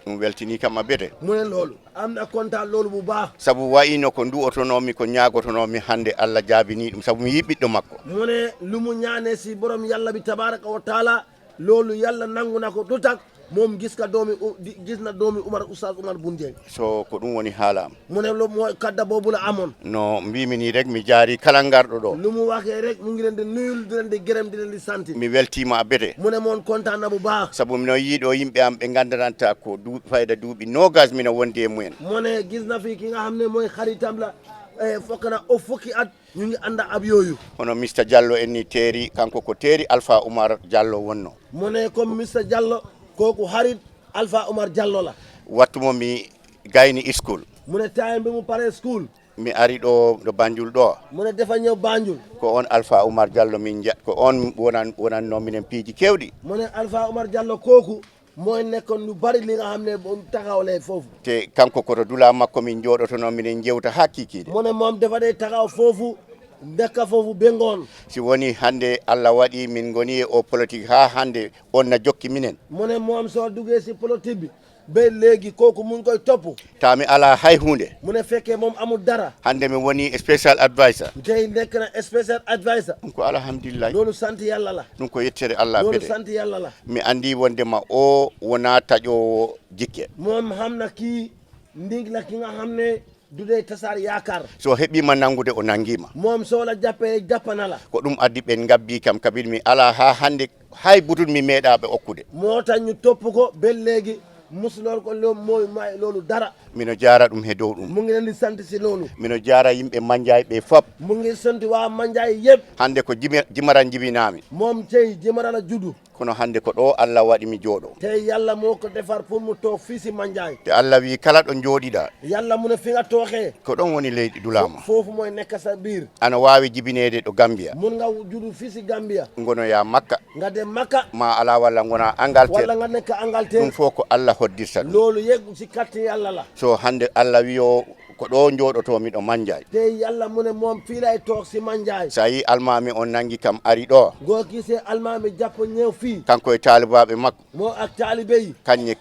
Ɗum weltini kam a bete. Mu ne loolu, am na kontaan loolu bu baax. Sabu wayino ko nduwotonoomi, ko ñaagotonoomi, hannde Allah jaabini ɗum, sabu mi yii ɓiɗɗo makko. Mu ne lu mu ñaanee si borom Yàlla bi tabaaraka wa taala, loolu Yàlla nangu na ko. Lu tax? Moom gis ka doomi U-, di-, gis na doomi Umar, Oustaz Oumar Bun Jeng. So ko ɗum woni haala am. Mu ne lo-, mooy kadda boobu la amoon. No mbiimi nii rek, mi jaari kala ngarɗo ɗo. Lu mu waxee rek, mu ngi leen di nuyul, di leen di gërëm, di leen di sant. Mi weltiima a bete. Mu ne moon kontaan na bu baax. Sabu mino yii ɗo yimɓe am ɓe nganndananta ko du-, fayda duuɓi noogas mino wondi e mumen. Mu ne gis na fi ki nga xam ne mooy xaritam la, eh, fokk na o fukki at. Ñu ngi ànd ak yooyu. Hono Mister Diallo en ni teeri, kanko ko teeri Alpha Oumar Diallo wonno. Mu ne comme Mister Diallo, kooku xarit Alpha Oumar Diallo la. Wattu mo mi gayni school. Mu ne time bi mu paree school. Mi ari ɗo, ɗo Banjul ɗo. Mu ne dafa ñëw Banjul. Ko on Alpha Oumar Diallo min ja-, ko on wonan, wonanno minen piiji keewɗi. Mu ne Alpha Oumar Diallo kooku mooy nekkoon lu bari li nga xam ne moom taxawlee foofu. Te kanko ko to dula makko min jooɗotono, minen jewta haa kiikiiɗe. Mu ne moom dafa dee taxaw foofu, nekka foofu ba ngoon. Si woni hannde Allah waɗi min ngoni e o politique haa hannde, on na jokki minen. Mu ne moom soo duggee si politique bi, ba léegi kooku mu ngi koy topp. Taa mi alaa hay huunde. Mu ne fekkee moom amul dara. Hannde mi woni special advisor. Tey nekk na special advisor. Ɗum ko alhamdulillahi. Loolu sant Yàlla la. Ɗum ko yettere Allah. Loolu bede. Sant Yàlla la. Mi anndi wonde ma o wonaa taƴoowo jikke. Moom xam na kii ndig la ki nga xam ne du dee tasaar yaakaar. So heɓiima nanngude, o nanngiima. Moom soo la jàppee, jàpp na la. Ko ɗum addi ɓen ngabbii kam, kabil mi alaa haa hannde hay butun mi meeɗaa ɓe okkude. Moo tax ñu topp ko ba léegi, musuloon ko lo-, mooy may loolu dara. Mino jaara ɗum he dow ɗum. Mu ngi leen di sant si loolu. Mino jaara yimɓe Manjaay ɓe fop. Mu ngi sant waa Manjaay yëpp. Hannde ko jimi-, jimara njibinaami. Moom tey jimara la juddu. Kono hannde ko ɗo Allah waɗi mi jooɗo. Tey Yàlla moo ko defar pour mu toog fii si Manjaay. Te Allah wi kala ɗo njooɗiɗaa. Yàlla mu ne fi nga tooxee. Ko ɗon woni leydi dulaama. Fo-, foofu mooy nekk sa biir. Ana waawi jibineede ɗo Gambia. Mun nga juddu fii si Gambia. Ngonoyaa Makka. Nga dem Makka. Ma alaa walla ngonaa Angleterre. Walla nga nekk Angleterre. Ɗum fof ko Allah hoddirta ɗum. Loolu yëpp si kàttan Yàlla la. So hannde Allah wi o ko ɗo njooɗotoo miɗo Manjaay. Tey Yàlla mu ne moom fii lay toog si Manjaay. So a yii almaami on nanngi kam ari ɗo. Ngoo gisee almaami jàpp ñëw fii. Kanko e taalibaaɓe makko. Moo ak taalibe yi. Kañe,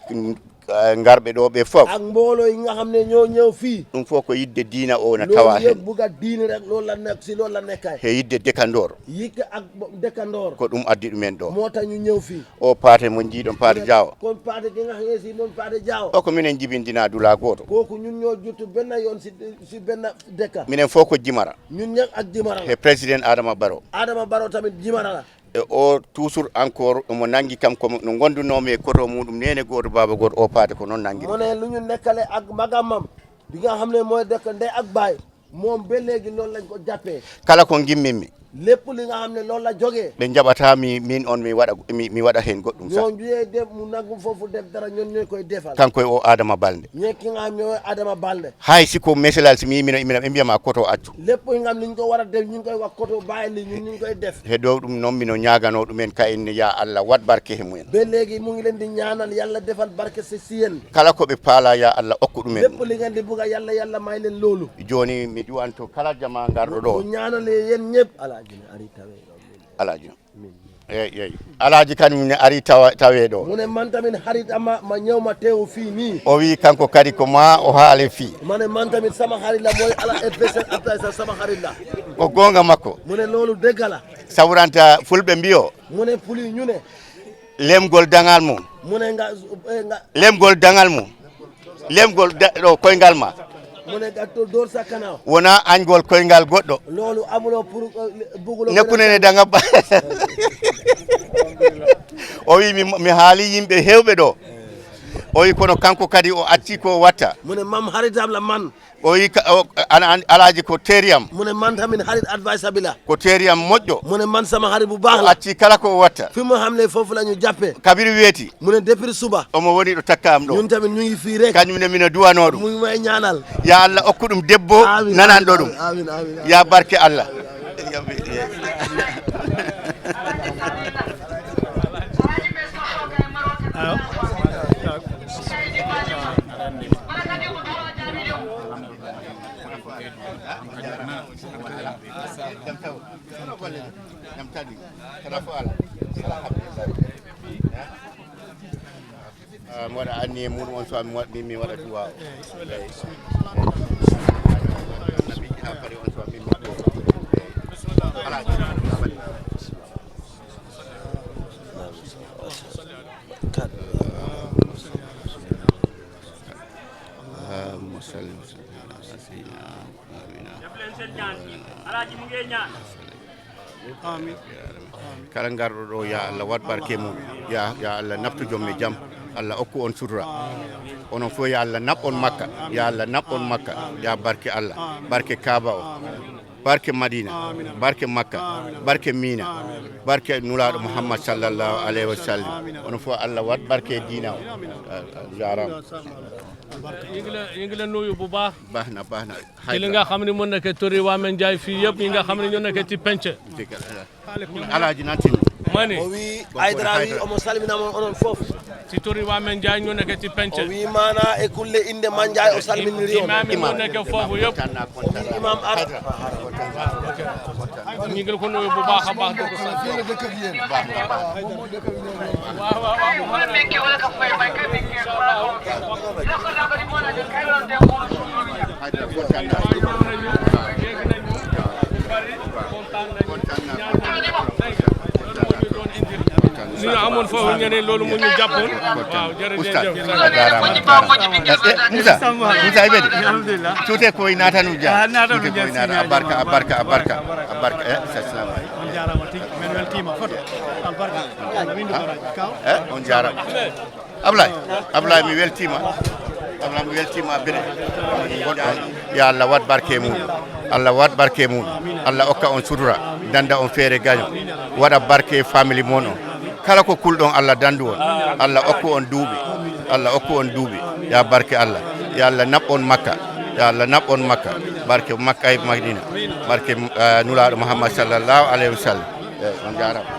eh, ngarɓe ɗo ɓe fof. Ak mbooloo yi nga xam ne ñoo ñëw fii. Ɗum fof ko yidde diina o na tawa heen. Loolu yëpp bugga diine rek, loolu la nekk, si loolu la nekkay. He yidde dëkkandoor. Yitte ak bo-, dëkkandoor. Ko ɗum addi ɗumen ɗo. Moo tax ñu ñëw fii. O paate mo njiiɗon, paate Jaawo. Kon paate gi nga xam ne si moom paate Jaawo. O ko minen jibindinaa dulaa gooto. Kooku ñun ñoo juttu benn yoon si, si benn dëkka. Minen fof ko jimara. Ñun ñëpp ak jimara la. He président Adama Barrow. Adama Barrow tamit jimara la. E o toujours encore omo nanngi kam ko no ngonndunoomi e koto muuɗum neene gooto baaba gooto o paate ko noon nanngiri. Mu ne lu ñu nekkale ak magamam. Bi nga xam ne mooy dëkk ndey ak baay. Moom ba léegi noonu lañ ko jàppee. Kala ko ngimminmi. Lépp li nga xam ne loolu la jógee. Ɓe njaɓata mi, min on mi waɗa, mi, mi waɗa heen goɗɗum sax. Ñoo njuyee dem mu nangu foofu def dara, ñoom ñooy koy defal. Kanko e o Adama Balde. Ñee ki nga xam ne mooy Adama Balde. Hay si ko meselal si mi, mina, mina, ɓe mbiyama koto accu. Lépp li nga xam ne ñu ko war a def, ñu ngi koy wax koto bàyyi li, ñun ñu ngi koy def. He dow ɗum noon mino ñaaganoo ɗumen ka en, ya Allah, waɗ barke he mumen. Ba léegi mu ngi leen di ñaanal Yàlla defal barke si, si yéen. Kala ko ɓe paala, ya Allah, okku ɗumen. Lépp li ngeen di bugg a Yàlla, Yàlla may leen loolu. Jooni mi duwanto kala jama ngarɗo ɗo. Mu ñaanale yéen ñëpp. Alaaji ne ari tawe. Alaaji. Min. Eey, eey. Alaaji kañum ne ari tawa, tawe ɗo. Mu ne man tamit xarit ama, ma ñëw ma teew fii nii. O wi kanko kadi ko ma o haale fii. Ma ne man tamit sama xarit la, mooy ala F V C F V C sama xarit la. Ko goonga makko. Mu ne loolu dëgg la. Sawranta fulɓe mbiyo. Mu ne puli ñu ne. Lemgol daŋal mum. Mu ne nga, eh, nga. Lemgol daŋal mum. Lemgol da-, ɗo koyngal ma. Mu ne nga to-, dóor sa kanam. Wona añgol koyngal goɗɗo. Loolu amuloo pour, eh, buguloo. Nekkune ne daŋa ba. O wi mi, mi haali yimɓe heewɓe ɗo. O wi kono kanko kadi o acci ko watta. Mu ne mam xaritam la man. O wi ka, o, an, an, Alaaji ko teeriyam. Mu ne man tamit xarit advice bi la. Ko teeriyam moƴƴo. Mu ne man sama xarit bu baax la. O acci kala ko o watta. Fi mu xam ne foofu la ñu jàppee. Kabiri weeti. Mu ne depuis suba. Omo woni ɗo takka am ɗo. Ñun tamit ñu ngi fii rek. Kañum ne mina duwanoo ɗum. Mu ngi may ñaanal. Ya Allah okku ɗum debbo. Amiin, nananɗo ɗum. Amiin, amiin, amiin. Ya barke Allah. Ah, mi waɗa anniye muɗum on, so mi wa-, mi, mi waɗa duwa o. Nabi ha pare on, so mi, mi. Ala. Allahumma salli wa sallim ala sayyidina Muhammadin. Def leen seen ñaan. Alaaji mu ngi ñaan. Amiin. Kala ngarɗo ɗo, ya Allah, waɗ barke mum. Ya, ya Allah, naftu joom e jam. Allah okku on sutura. Onon fof, ya Allah, naɓ on Makka. Ya Allah, naɓ on Makka. Ya barke Allah. Barke Kaaba o. Barke Madina. Barke Makka. Barke Mina. Barke Nulaaɗo Muhammad sallallahu alayhi wa sallam. Onon fof, Allah waɗ barke diina o. Ah, ah, jaaraama. Ñu ngi la, ñu ngi la nuyu bu baax. Baax na, baax na. Ci li nga xam ne mu nekk turi waa Menjaay fii yëpp, ñi nga xam ne ñu nekk ci penc. Dëgg la. Alaaji nantin. Ma ne. O wi Aydara wi omo salminama onon fof. Ci turi waa Menjaay ñu nekk ci penc. O wi maana e kulle innde Manjaay o salminiri on. Imaam yi ñu nekk foofu yëpp. Imaam ar. Ñu ngi ko nuyu bu baax a baax, di ko sant. Waaw, waaw, waaw. Ni ñu amoon foofu ñeneen loolu mu ñu jàppoon. Waaw, jërëjëf. Oustaz, a jaaraama, a jaaraama. Eh, eh, Moussa, Moussa, i bedi. Alhamdulillah. Tuute ko i naatanu ja. Ah, naatanu ja, tuute ko i naata. A barka, a barka, a barka, a barka. Eh, assalamu alaikum. On jaaraama tigi. Men weltiima foto. Albarka. Windu ko kaw. Eh, on jaaraama. Ablaye, Ablaye, mi weltiima. Ablaye, mi weltiima bene. Yo Allah waɗ barke mum. Allah waɗ barke mum. Allah okka on sutura. Danda on feere gaño. Waɗa barke family mon on. Kala ko kulɗon, Allah dandu on. Allah okku on duuɓi. Allah okku on duuɓi. Ya barke Allah. Ya Allah naɓ on Makka. Ya Allah naɓ on Makka. Barke Makka e Madina. Barke, eh, Nulaaɗo Muhammad sallallahu alayhi wa sallam. Eeyi, on njaaraama.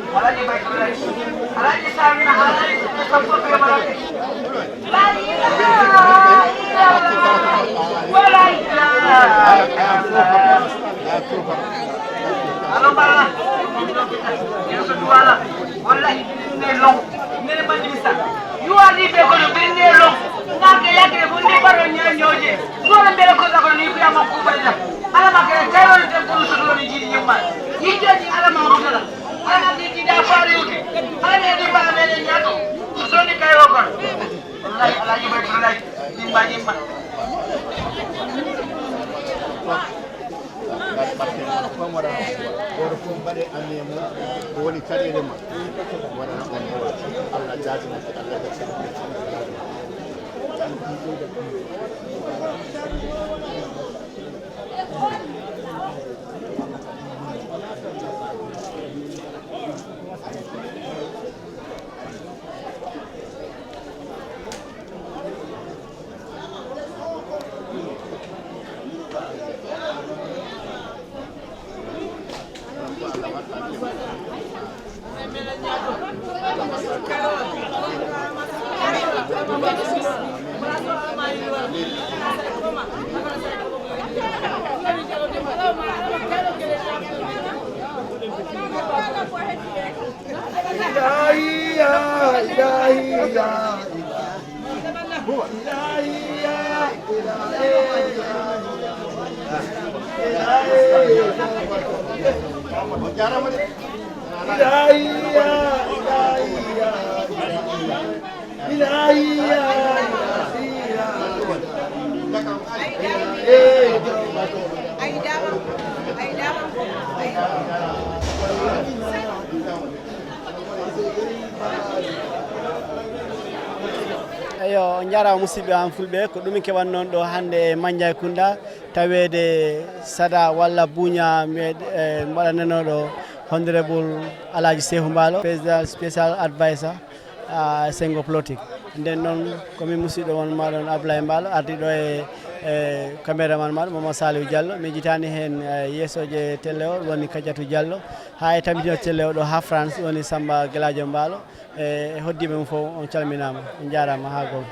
Alaaji Sall na, Alaaji Sall na, Alaaji Sall na. La ilaha illallah. Wala ilaha illallah. Alo bala. Yeso duwala. Wallahi ne long. Ne mandi misa. You are the bego no bende long. Na ke yake bunde baro nyanyoje. Ngora mbele ko zako ni kuya makuba ina. Ala makere kayo ni tekuru sulu ni jiri nyuma. Yije ni ala mangutala. Ala ni tida fari uti. Ala ni ba mele nyato. Soni kayo kon. Wallahi, Alaaji Bay Abdoulaye, yimma, yimma. Gooto fof mbaɗe anniya mum, ko woni caɗeele ma, waɗana on. Allah jaabina, Allah jaabina. Eyo, on njaaraama musidɓe am fulɓe, ko ɗum min keɓan noon ɗo hannde e Manjay Kunda, taweede Sada walla Buña, mi, e, mbaɗanenooɗo Honorable Alhaji Sehu Mbaalo, President Special Advisor, a, Sengo Politique. Nden noon, ko min musidɗo mon maaɗon Ablaye Mbaalo, ardi ɗo e, e, caméraman maaɗo Mama Saliou Diallo. Mi jitaani heen, e, yeesooje télé o, woni Kadiatou Diallo. Haa e tabitino télé o ɗo haa France, woni Samba Geladio Mbaalo. E, e hoddiiɓe mum fof, on calminaama, on njaaraama haa goonga.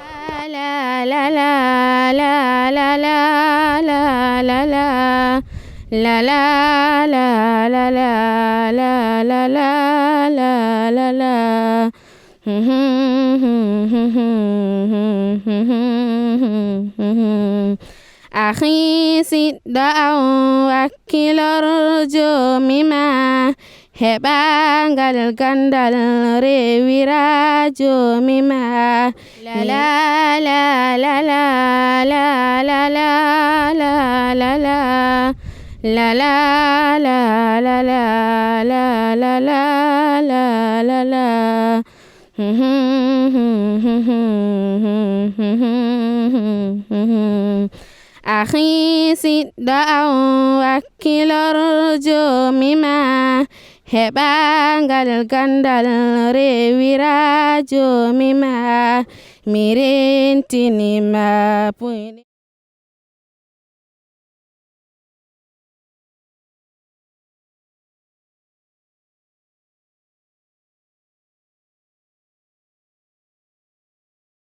La, la, la, la, la, la, la, la, la. La, la, la, la, la, la, la, la, la, la, la. Axi siɗɗo an wakkilor joomi ma, heɓangal gandal rewira joomi ma. La la la la la la la la la la la. La la la la la la la la la la la. Axi siɗɗo an wakkilor joomi ma, heɓangal gandal rewira joomi ma, mi rentini ma puyni.